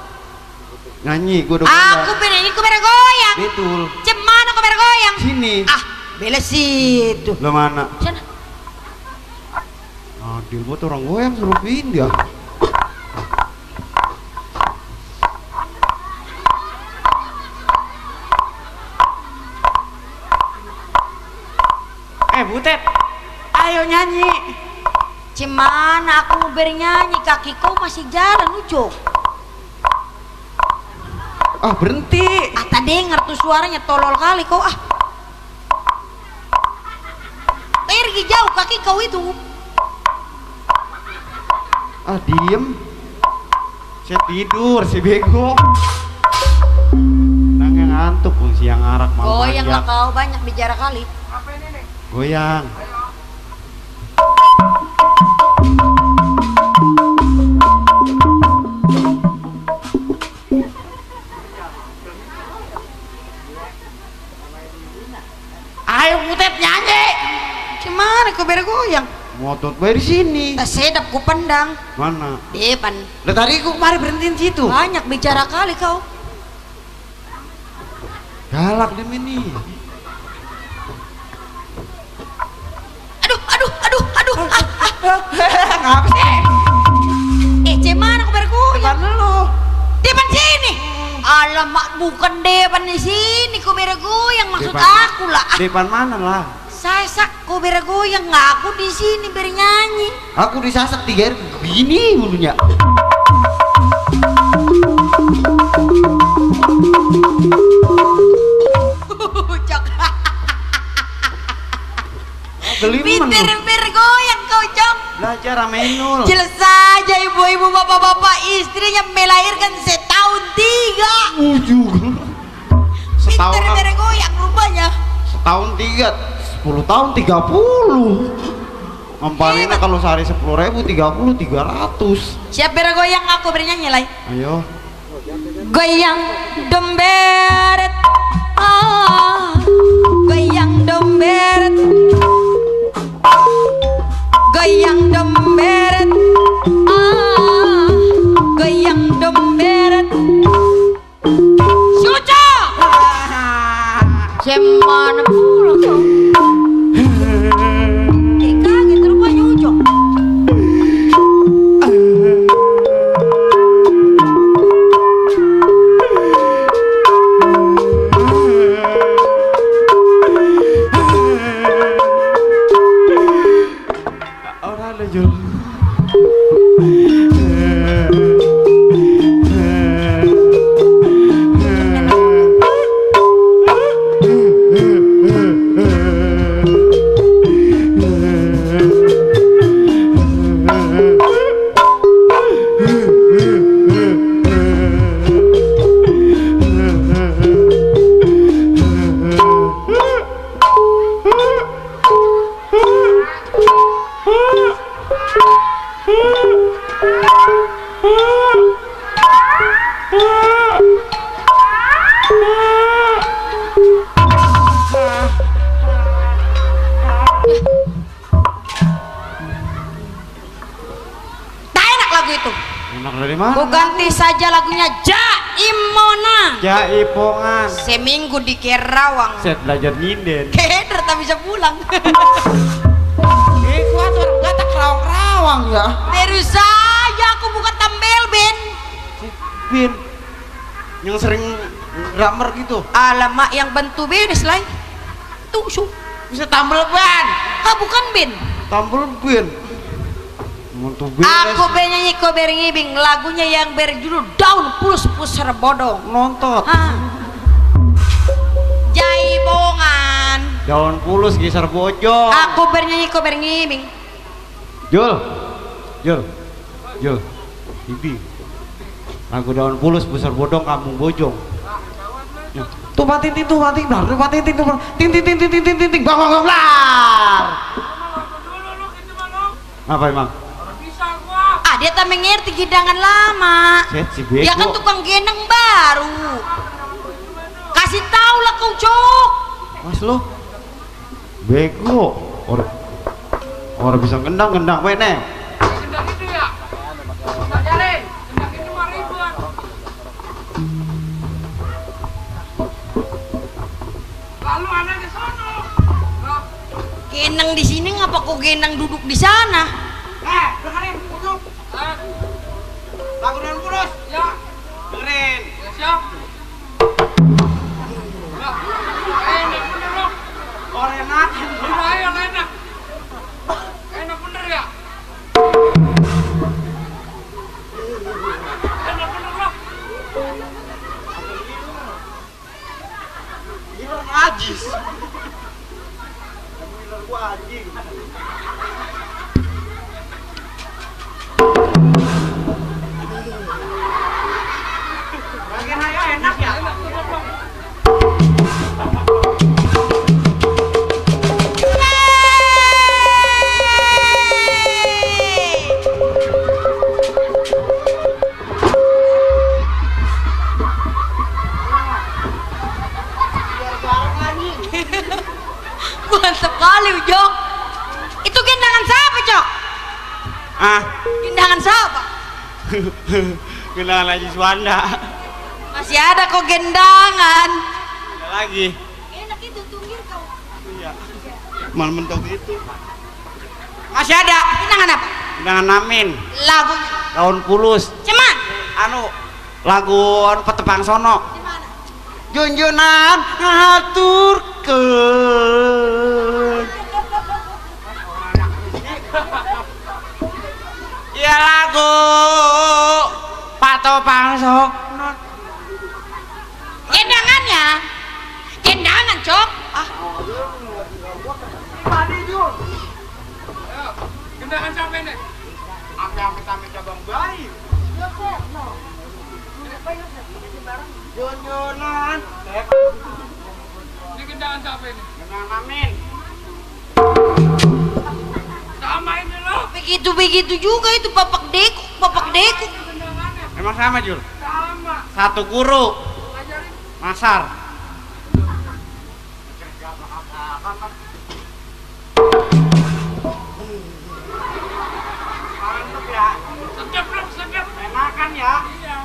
Nyanyi, gua udah Aku bergoyang. Betul. Cemana kau bergoyang? Sini. Bela situ. Lo mana? Sana. Adil buat orang goyang suruh pindah. Butet, ayo nyanyi. Cemana aku mau bernyanyi, kaki kau masih jalan, Ucok. Berhenti. Tak dengar tuh suaranya, tolol kali kau. Pergi jauh kaki kau itu. Diem. Saya tidur, si bego. Nang yang ngantuk pun siang arak mau Goyang lah manjak. kau, banyak bicara kali. Apa ini nih? Goyang. Ayo Butet nyanyi. Gimana kau bergoyang? Motot bayi di sini. Tak sedap ku pandang. Mana? Depan. Lah tadi aku kemarin berhentiin situ. Banyak bicara kali kau. Galak di mini. Aduh. Ngapa sih? Cemana kau bergoyang? Depan dulu. Depan sini. Alamak, bukan depan di sini kau bergoyang, maksud Depan. aku lah. Depan mana lah? Sasak kau bergoyang, nggak aku di sini bernyanyi. Aku disasak 3 hari begini bulunya. Cok. Geliman Pinter lu. bergoyang kau Cok. Belajar amenul. Jelas saja ibu-ibu bapak-bapak istrinya melahirkan setahun 3. Ujung. Pinter Setahun bergoyang rupanya. setahun 3, 10 tahun 30. Ngampalinnya kalau sehari 10.000 30 300. Siap bergoyang aku bernyanyi lagi. Ayo. Goyang domberet, goyang domberet, goyang domberet, goyang domberet. Suca, semana pulang kau? Kaget rupanya Ucok. Orang ada Jul. Tak enak lagu itu. Enak dari mana? Ku ganti saja lagunya Jaimona. Jaipongan. Seminggu di Kerawang. Set belajar nyinden. Keder tak bisa pulang. Kuat orang kata kerawang-kerawang ya. Terus saja aku buka tambel Ben. Bin. Yang sering drummer gitu. Alamak yang bantu beres lah. Tuh su. Bisa tambal ban. Bukan Ben. Tambal bin. Untuk beres. Aku bernyanyi kau bernibing lagunya yang berjudul Daun Pulus Pusar Bodong. Nontot. Jaibongan. Daun pulus geser bojong. Aku bernyanyi kau bernibing. Jul. Ibi. Lagu daun pulus besar bodong kampung bojong. Tuh pating blar, tuh pating ting bang blar. Dulu lu gitu mah lu. Apa emang? Bisa gua. Dia tak mengerti hidangan lama. Set si bego. Dia kan tukang gendang baru. Kasih tahu lah kau Cok. Mas lo. Bego. Orang bisa gendang we neng. Gendang itu ya. Gendang jari. Gendang itu mah ribet. Lalu ada di sono. Nah, Gendang di sini ngapa kau gendang duduk di sana? dengerin duduk. Lagu daun pulus. Ya. Dengerin. Ya siap. Ya. Enak bener lu. Orang enak. Udah yang enak. Enak bener ya. Enak bener lu. Gila najis. Gua anjing. Bagian ayo enak ya. kali Jok. Itu gendangan siapa Jok? Ah, Gendangan siapa? kenal Haji Suwanda. Masih ada kok gendangan. Ada lagi. Enak itu tunggir kau. Iya. Mal mentok itu. Masih ada. Gendangan apa? Dengan Amin. Lagunya. Tahun pulus. Cuman. Anu lagu anu Petepang Sono. Di mana? Junjunan aturkeun. Ya lagu Patopang Sono. Gendangannya. Gendangan Cok. Ah. Gendangan sampai nih. Apa yang kita cabang bayi? Junjunan. Ini gendangan sampai nih. Dengan Amin. Sama ini loh. Begitu juga itu Bapak Deku. Gendangannya Emang sama Jul? sama. Satu guru. Ajarin. Masar. Mantap ya. Sedap loh, sedap. Enakan ya. Iya.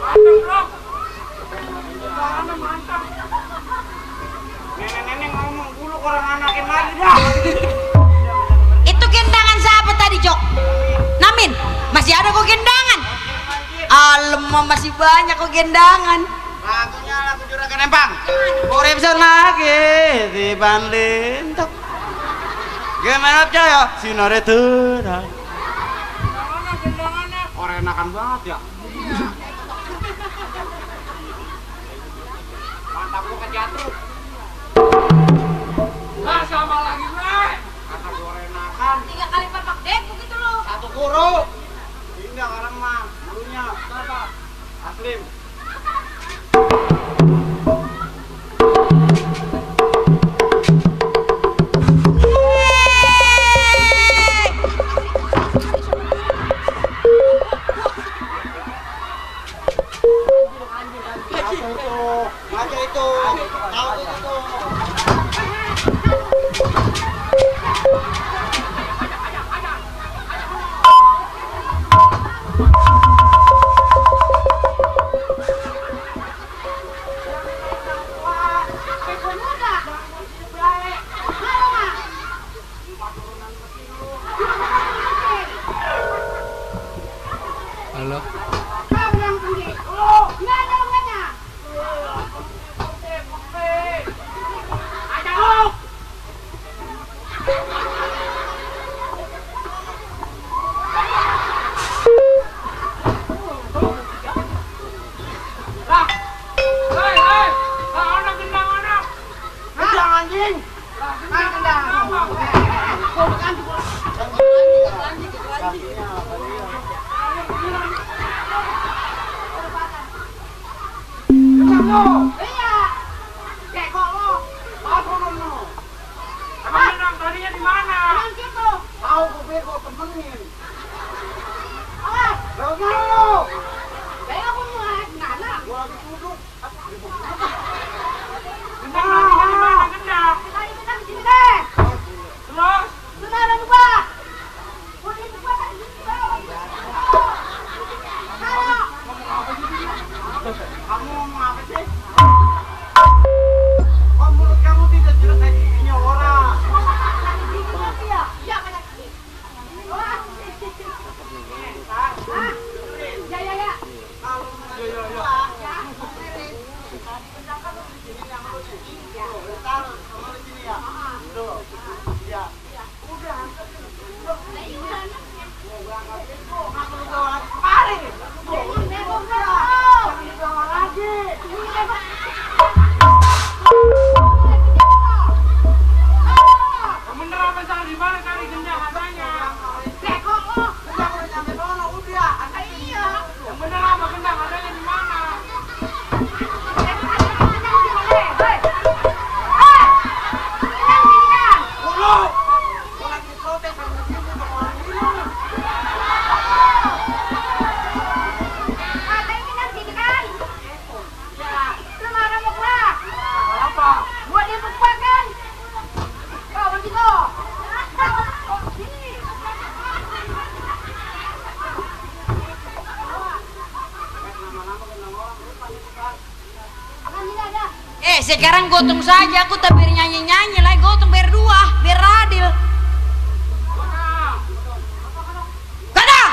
Mantap loh. Gendangannya mantap. Nenek-nenek ngomong dulu orang anakin lagi dah. Itu gendangan siapa tadi Jok? Namin. Masih ada kok gendangan. Alamak masih banyak kok gendangan. Lagunya lagu Juragan Empang. Urip lagi di Banlintok. Gimana Jaya? Sinore terang. Gendangannya. Orang enakan banget ya. Mantap lu kejatuh. Nah, sama lagi gue. Kata gue orang enakan. 3 kali Bapak Deku gitu loh. Satu guru. Pindah orang mah. Gurunya siapa? Aslim. Ngaca itu. Tahu itu. Halo. Lah. Hei, hei. Lah ana gendangannya. Gendang anjing. Lah, gendang. Abang gendang tadinya di mana? Tahu gue bego temenin. Lewat mana lu? Gua lagi duduk. Gendang tadinya di mana gendang? Terus? Kamu ngomong apa sih? Kok mulut kamu tidak jelas kayak giginya orang? Sekarang gotong saja, aku tak biar nyanyi-nyanyi lah, gotong berdua, biar adil. Kadang.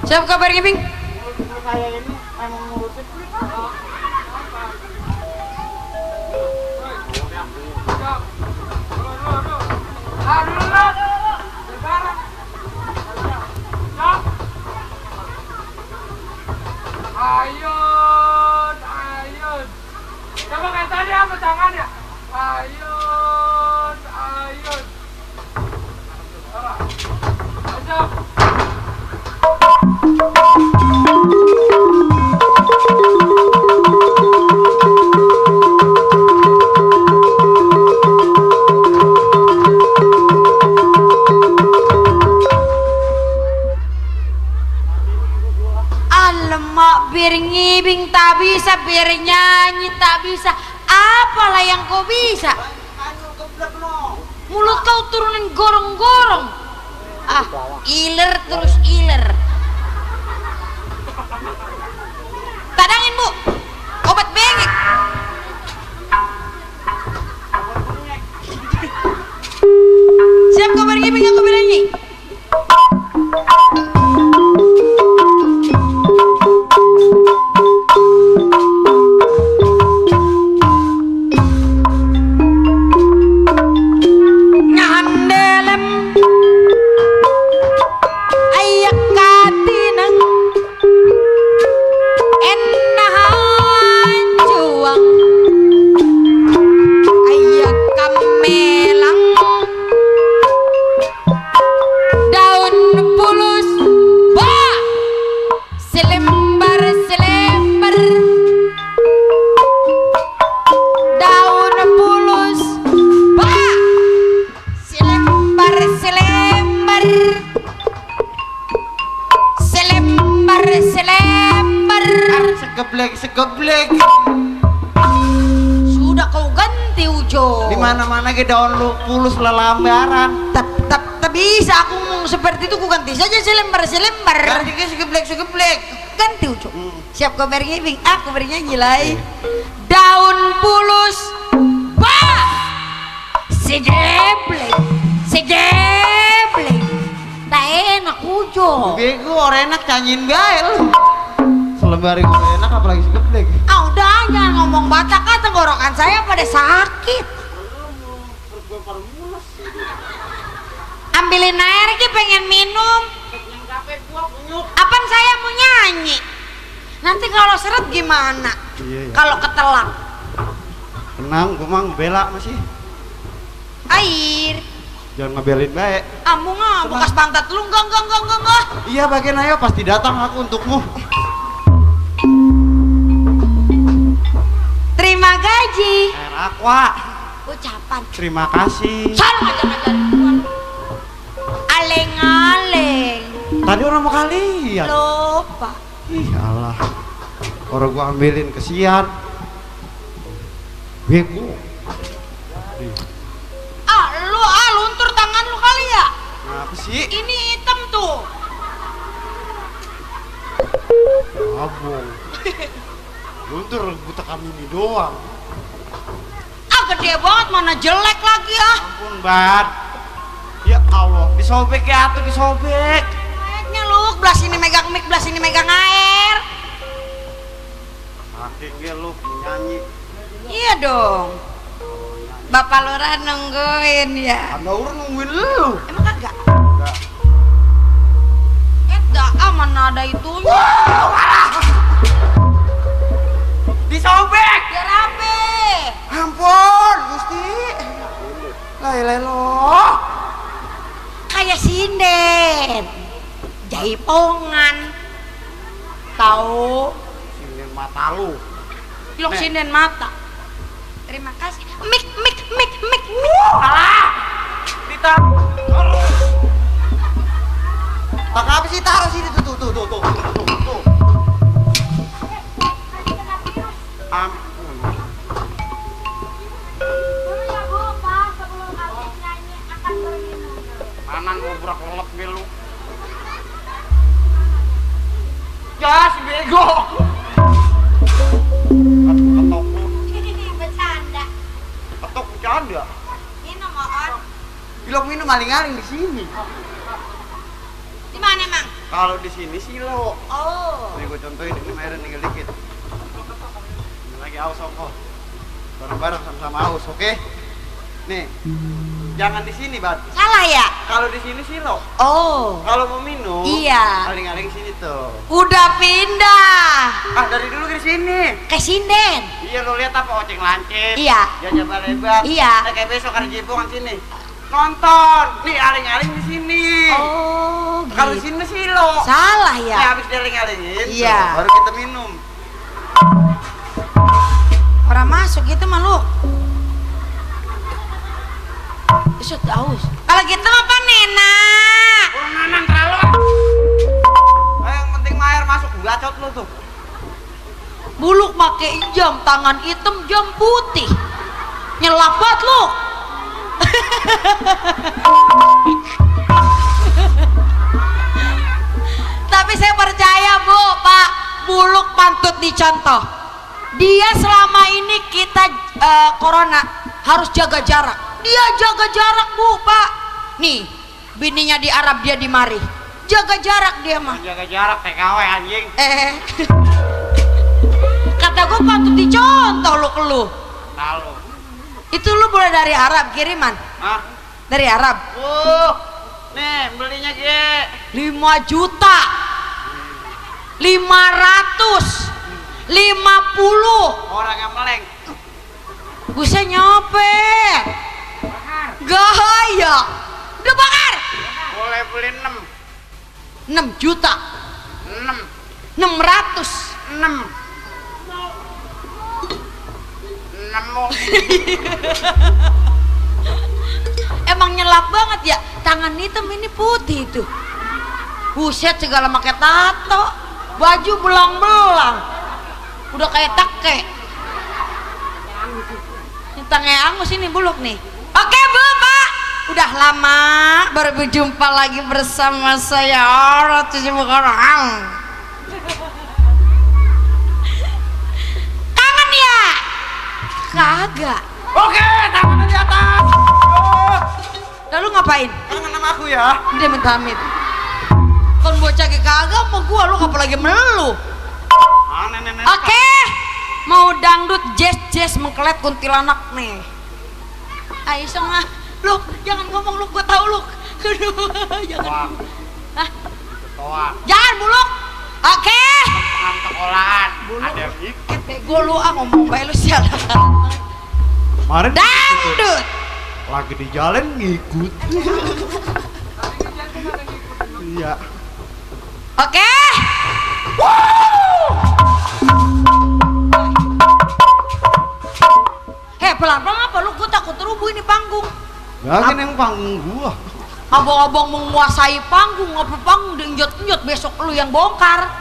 Siapa kabarnya, Bing? Saya ini emang ngurusin. Ayun, ayun. Coba kayak tadi apa tangannya? Ayun, ayun. Ajak. Alamak, biar ngibing tak bisa, biar nyanyi tak bisa. Apalah yang kau bisa? Mulut kau turunin gorong-gorong. Ah, iler terus iler. Tadangin, Bu. Obat bengek. Siap kabar ngibing aku bilang nih. Segeblek. Sudah kau ganti, Ujo. Di mana-mana ke daun lu pulus lelambaran. Tak bisa aku ngomong seperti itu, ku ganti saja selembar. Ganti ke segeblek. Ganti, Ujo. Siap kabar ngibing, aku bernyanyi lagi. Daun pulus, segeblek. Tak enak, Ujo. Bego orang enak nyanyiin gael. Selembar gue enak apalagi segeblek. Ah udah, jangan ngomong batak, kan tenggorokan saya pada sakit. Ambilin air lagi, pengen minum. Apaan saya mau nyanyi? Nanti kalau seret gimana? Iya. Kalau ketelak. Tenang, gue mah ngebela masih. Air. Jangan ngebelin baik. Kamu nggak bekas pantat lu, enggak. Iya, bagian ayo pasti datang aku untukmu. Terima gaji. Air aqua. Ucapan. Terima kasih. Salah ngajar-ngajarin. Aleng-aleng. Tadi orang mau kalian. Lupa. Ih Allah. Orang gua ambilin kesian. Bego. Luntur tangan lu kali ya? Kenapa sih? Ini hitam tuh. Abong. Luntur buta kami ini doang. Gede banget, mana jelek lagi ah. Ampun, Bad. Ya Allah, disobek ya tuh, disobek. Kayaknya lu, belah sini megang mic, belah sini megang air. Akhirnya lu nyanyi. Iya dong. Bapak Lurah nungguin ya. Ada orang nungguin lu. Emang kagak? Enggak. Dah, mana ada itunya. Disobek. Biar rapi. Ampun, Gusti. Kayak lelo. Kayak sinden. Jaipongan. Tahu? Sinden mata lu. Ilok sinden mata. Terima kasih. Mik. Alah. Ditaruh. Tak apa sih taruh sini tuh. Ampun. Manan ngobrak lelep gelu. Ya si bego. Ketok. Bercanda. Ketok bercanda. Minum on. Bilang minum aling-aling di sini. Di mana emang? Kalau di sini silo. Oh. Nih gue contohin ini airnya tinggal dikit. Ini lagi aus kok. Bareng-bareng sama-sama aus, oke? Nih. Jangan di sini, Bat. Salah ya? Kalau di sini silo. Oh. Kalau mau minum, Iya. aling-aling sini tuh. Udah pindah. Dari dulu ke sini. Ke sinden. Iya, lo lihat apa oceng lancip. Iya. Jajah lebar. Iya. Kayak besok ada jebongan sini. Nonton. Nih aling-aling di sini. Oh, Kalau di gitu. sini silo. Salah Ya, ya? habis dialing-alingin, Iya. tuh, baru kita minum. Orang masuk gitu mah lu. Isu aus. Kalau gitu apa Nena? Nanan terlalu. Yang penting air masuk gacot lu tuh. Buluk pakai jam, tangan hitam, jam putih. Nyelap banget lu. Tapi saya percaya Bu, Pak, Buluk pantut dicontoh. Dia selama ini kita corona harus jaga jarak. Dia jaga jarak Bu, Pak. Nih, bininya di Arab, dia di mari. Jaga jarak dia mah. Jaga jarak TKW anjing. Kata gue patut dicontoh lu ke lu. Tahu. Itu lu boleh dari Arab kiriman? Hah? Dari Arab. Nih belinya Ge. 5 juta. 500. 50. Orang yang meleng. Bisa nyopet. Gaya. Udah bakar. Boleh beli 6 juta. 6. 600. 6. Emang nyelap banget ya. Tangan hitam ini putih itu. Buset, segala pakai tato. Baju belang-belang. Udah kayak take. Ini tangan angus ini Buluk nih. Oke Bu, Pak. Udah lama baru berjumpa lagi bersama saya Ratu Cibukarang. Kangen ya? Kagak. Oke, tangannya di atas. Lalu ngapain? Kangen sama aku ya. Dia minta amit. Kon bocah ke kagak mau gua, lu apalagi melu. Nenek. Oke. Mau dangdut jazz mengkelet kuntilanak nih. Ayo sama lu, jangan ngomong lu, gua tahu lu. Aduh, jangan. Hah? Toa. Jangan Buluk. Oke. Pengantuk olahan. Ada yang ikut. Bego lu ngomong bae lu sialan. Kemarin Dangdut. lagi di jalan ngikut. Iya. Oke. Pelan-pelan apa lu? Gua takut rubuh ini panggung. Jangan yang panggung gua. Abang-abang menguasai panggung, apa panggung diinjot-injot, besok lu yang bongkar.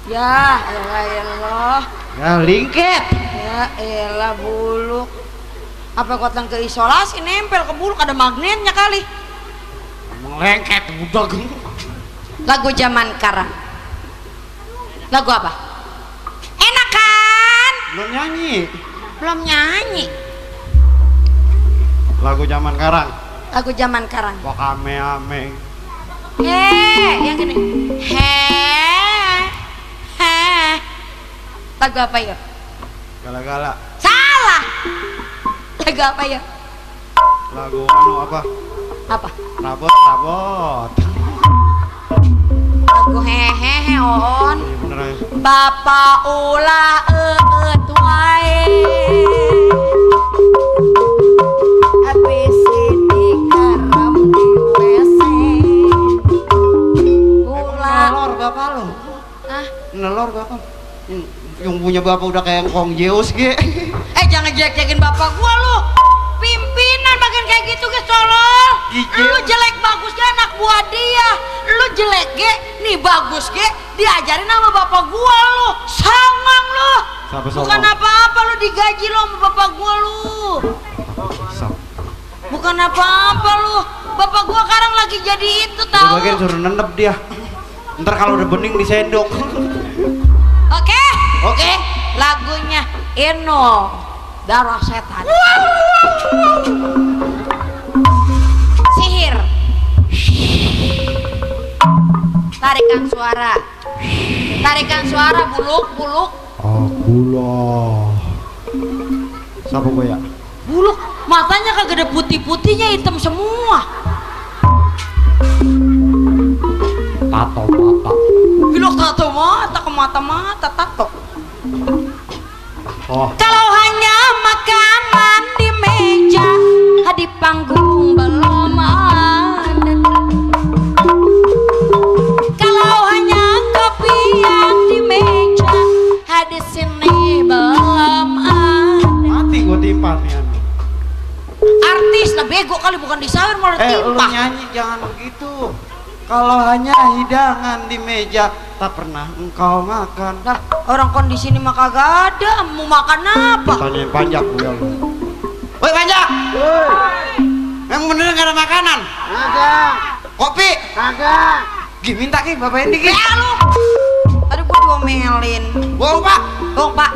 Ya elah. Ya lingket. Ya elah Buluk. Apa kau datang ke isolasi nempel ke Buluk, ada magnetnya kali. Melengket udah geng. Lagu zaman sekarang. Lagu apa? Enak kan? Belum nyanyi. Belum nyanyi. Lagu zaman sekarang. Lagu zaman sekarang. Wakame-ame. Yang gini. Lagu apa ya? Gala-gala. Salah. Lagu apa ya? Lagu anu apa? Apa? Rabot. Lagu hehehe on. Iya bener ya. Bapak ulah tuai. nelor bapak. Yang punya bapak udah kayak Kong Zeus ge. Jangan jelek-jelekin bapak gua lu. Pimpinan bagian kayak gitu ge tolol. Lu jelek bagus ge anak buah dia. Lu jelek ge, nih bagus ge diajarin sama bapak gua lu. Songong lu. Bukan apa-apa lu digaji lu sama bapak gua lu. Bukan apa-apa lu. Bapak gua sekarang lagi jadi itu tahu. Bagian suruh nenep dia. Ntar kalau udah bening disendok. Oke, lagunya Eno Darah Setan. Sihir. Tarikan suara, buluk. Akulah. Siapa gue ya? Buluk, matanya kagak ada putih-putihnya, hitam semua. Tato mata. Bilok tato mata ke mata-mata tato. Oh. Kalau hanya makanan di meja, di panggung belum ada. Kalau hanya kopi yang di meja, di sini belum ada. Mati gue timpan ya. Artis lah bego kali, bukan disawer malah Lu timpa. nyanyi jangan begitu. Kalau hanya hidangan di meja, tak pernah engkau makan. Lah, orang kondisi ini mah kagak ada, mau makan apa? Tanyain Panjak gue lu. Woi Panjak. Emang bener gak ada makanan? Kagak. Kopi? Kagak. Gih minta Ki, Bapak Endi Ki. Lu. Tadi gua diomelin. Bohong Pak. Bong Pak,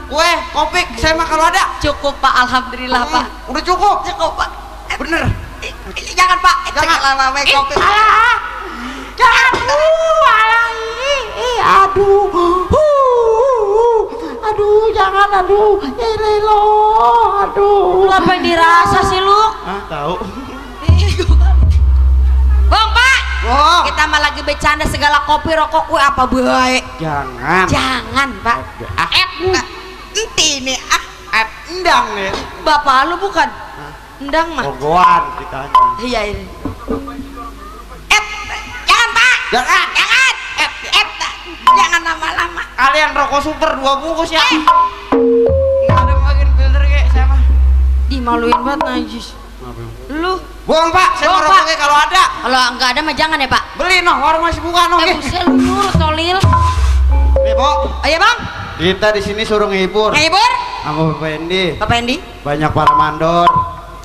Kue, kopi, saya mah kalau ada. cukup Pak, alhamdulillah Pak. Udah cukup. Cukup Pak. Bener. Jangan Pak, Jangan. lama kopi. Jangan. Aduh, jangan, ini lo, aduh. Apa yang dirasa sih lu? Ah, tahu. Bang Pak, Oh. kita mah lagi bercanda segala kopi rokok kue apa baik. Jangan. Jangan Pak. Enti nih Endang nih. Bapak lu bukan? Endang mah. Ogoan kita. Iya ini. Jangan Pak. Jangan. Jangan lama-lama. Kalian rokok super 2 bungkus ya. Nggak ada bagian filter kayak saya mah. Dimaluin banget najis. Lu. Bohong Pak, saya mau Bohong, rokok Pak. kayak kalau ada. Kalau nggak ada mah jangan ya Pak. Beli noh, warung masih buka noh. Buset lu nurut tolil. Nih, Bu. Ayo Bang. Kita di sini suruh ngehibur. Ngehibur. Sama Bapak Endi. Bapak Endi. Banyak para mandor,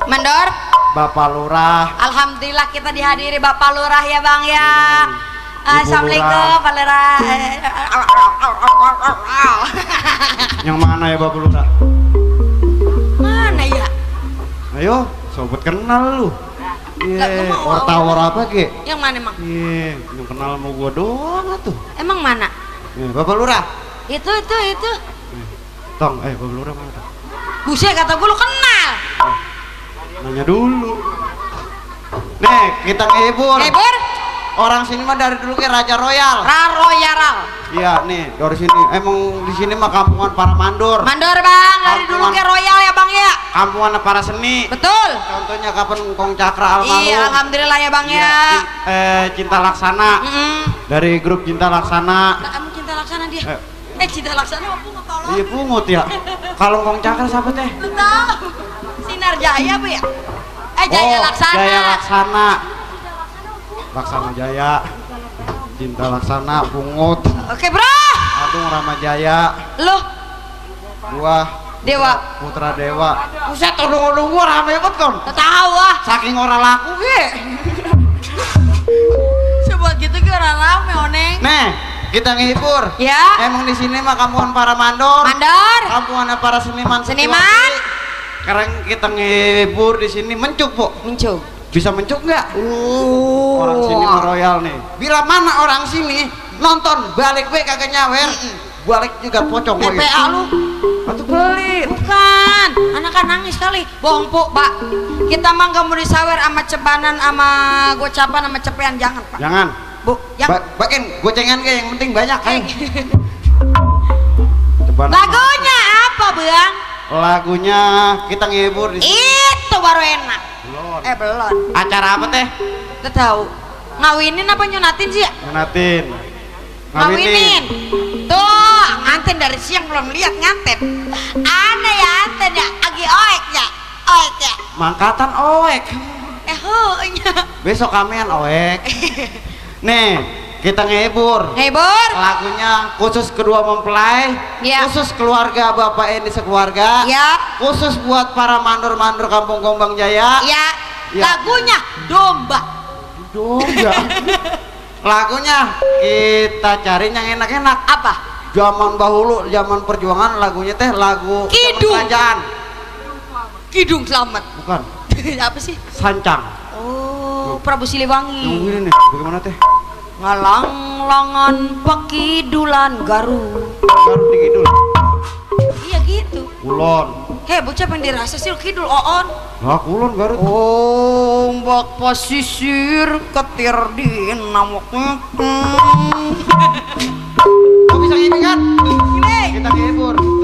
Mandor. Bapak Lurah. Alhamdulillah kita dihadiri Bapak Lurah ya Bang ya. Assalamualaikum Pak Lurah. Yang mana ya Bapak Lurah? Mana ya? Ayo, sobat kenal lu. Lah, gua Iya, mau or-tawar apa Ki? Yang mana emang? Iya, yang kenal sama gua doang tuh. Emang mana? Bapak Lurah. Itu. Tong, Bapak Lurah mana tuh? Buset kata gue lu kenal. Nanya dulu. Nih, kita ngehibur. Ngehibur? Orang sini mah dari dulu kayak Raja Royal. Raroyaral. Iya, nih, dari sini. Emang di sini mah kampungan para mandor. Mandor Bang, dari dulu Kampungan. ke Royal ya Bang ya. Kampungan para seni. Betul. Contohnya kapan Kong Cakra almarhum. Iya, alhamdulillah ya Bang ya. Cinta Laksana. Dari grup Cinta Laksana. Kamu cinta laksana dia. Cinta laksana apa pungut tolong? Iya pungut ya. Kalau Kong Cakra siapa teh? Lu tahu. Sinar Jaya Bu ya? Jaya Laksana. Jaya Laksana. Laksana Jaya. Cinta Laksana pungut. Oke Bro. Aduh Rama Jaya. Lu Gua Dewa. Putra Dewa. Buset odong-odong gua rame banget kon. Tahu ah. Saking orang laku ge. Sebuat gitu ke orang rame oneng. Nih, kita ngehibur. Ya. Emang di sini mah kampungan para mandor. Mandor. Kampungan para seniman. Seniman. Sekarang kita ngehibur di sini mencuk, Bu. Mencuk. Bisa mencuk nggak? Orang sini mah royal nih. Bila mana orang sini nonton balik gue kagak nyawer, balik juga pocong gue. PPA lu. Atau pelit. Bukan, anak kan nangis kali. Bohong Puk, Pak. Kita mah nggak mau disawer sama cebanan, sama gocapan, sama cepean, jangan Pak. Jangan. Bu, yang Bagian gocengan ke yang penting banyak kan. lagunya apa Bang? Lagunya kita ngehibur di sini. Itu baru enak. Belum. Belum. Acara apa teh? Udah tahu. Ngawinin apa nyunatin sih ya? Nyunatin. Ngawinin. Tuh nganten dari siang belum lihat nganten. Aneh ya anten ya, agi oek ya, oek ya. Mangkatan oek. Nya. Besok kamian oek. Nih, kita ngehibur. Hibur. Lagunya khusus kedua mempelai, Ya. khusus keluarga Bapak ini sekeluarga, Ya. khusus buat para mandur-mandur Kampung Gombang Jaya. Ya. Ya. Lagunya domba. Domba. Lagunya kita cari yang enak-enak. Apa? Zaman dahulu, zaman perjuangan, lagunya teh lagu zaman Kidung. kerajaan. Kidung Selamat. Bukan, Apa sih? Sancang. Oh, Prabu Yang Siliwangi. ini nih, bagaimana teh? Ngalang-langan pakidulan Garut. Baru di kidul. Iya gitu. Kulon. Heh, bocah pengen dirasa sih kidul oon. Lah kulon Garut. Ombak pasisir ketir di namok. Kok bisa gini kan? Kita ngehibur.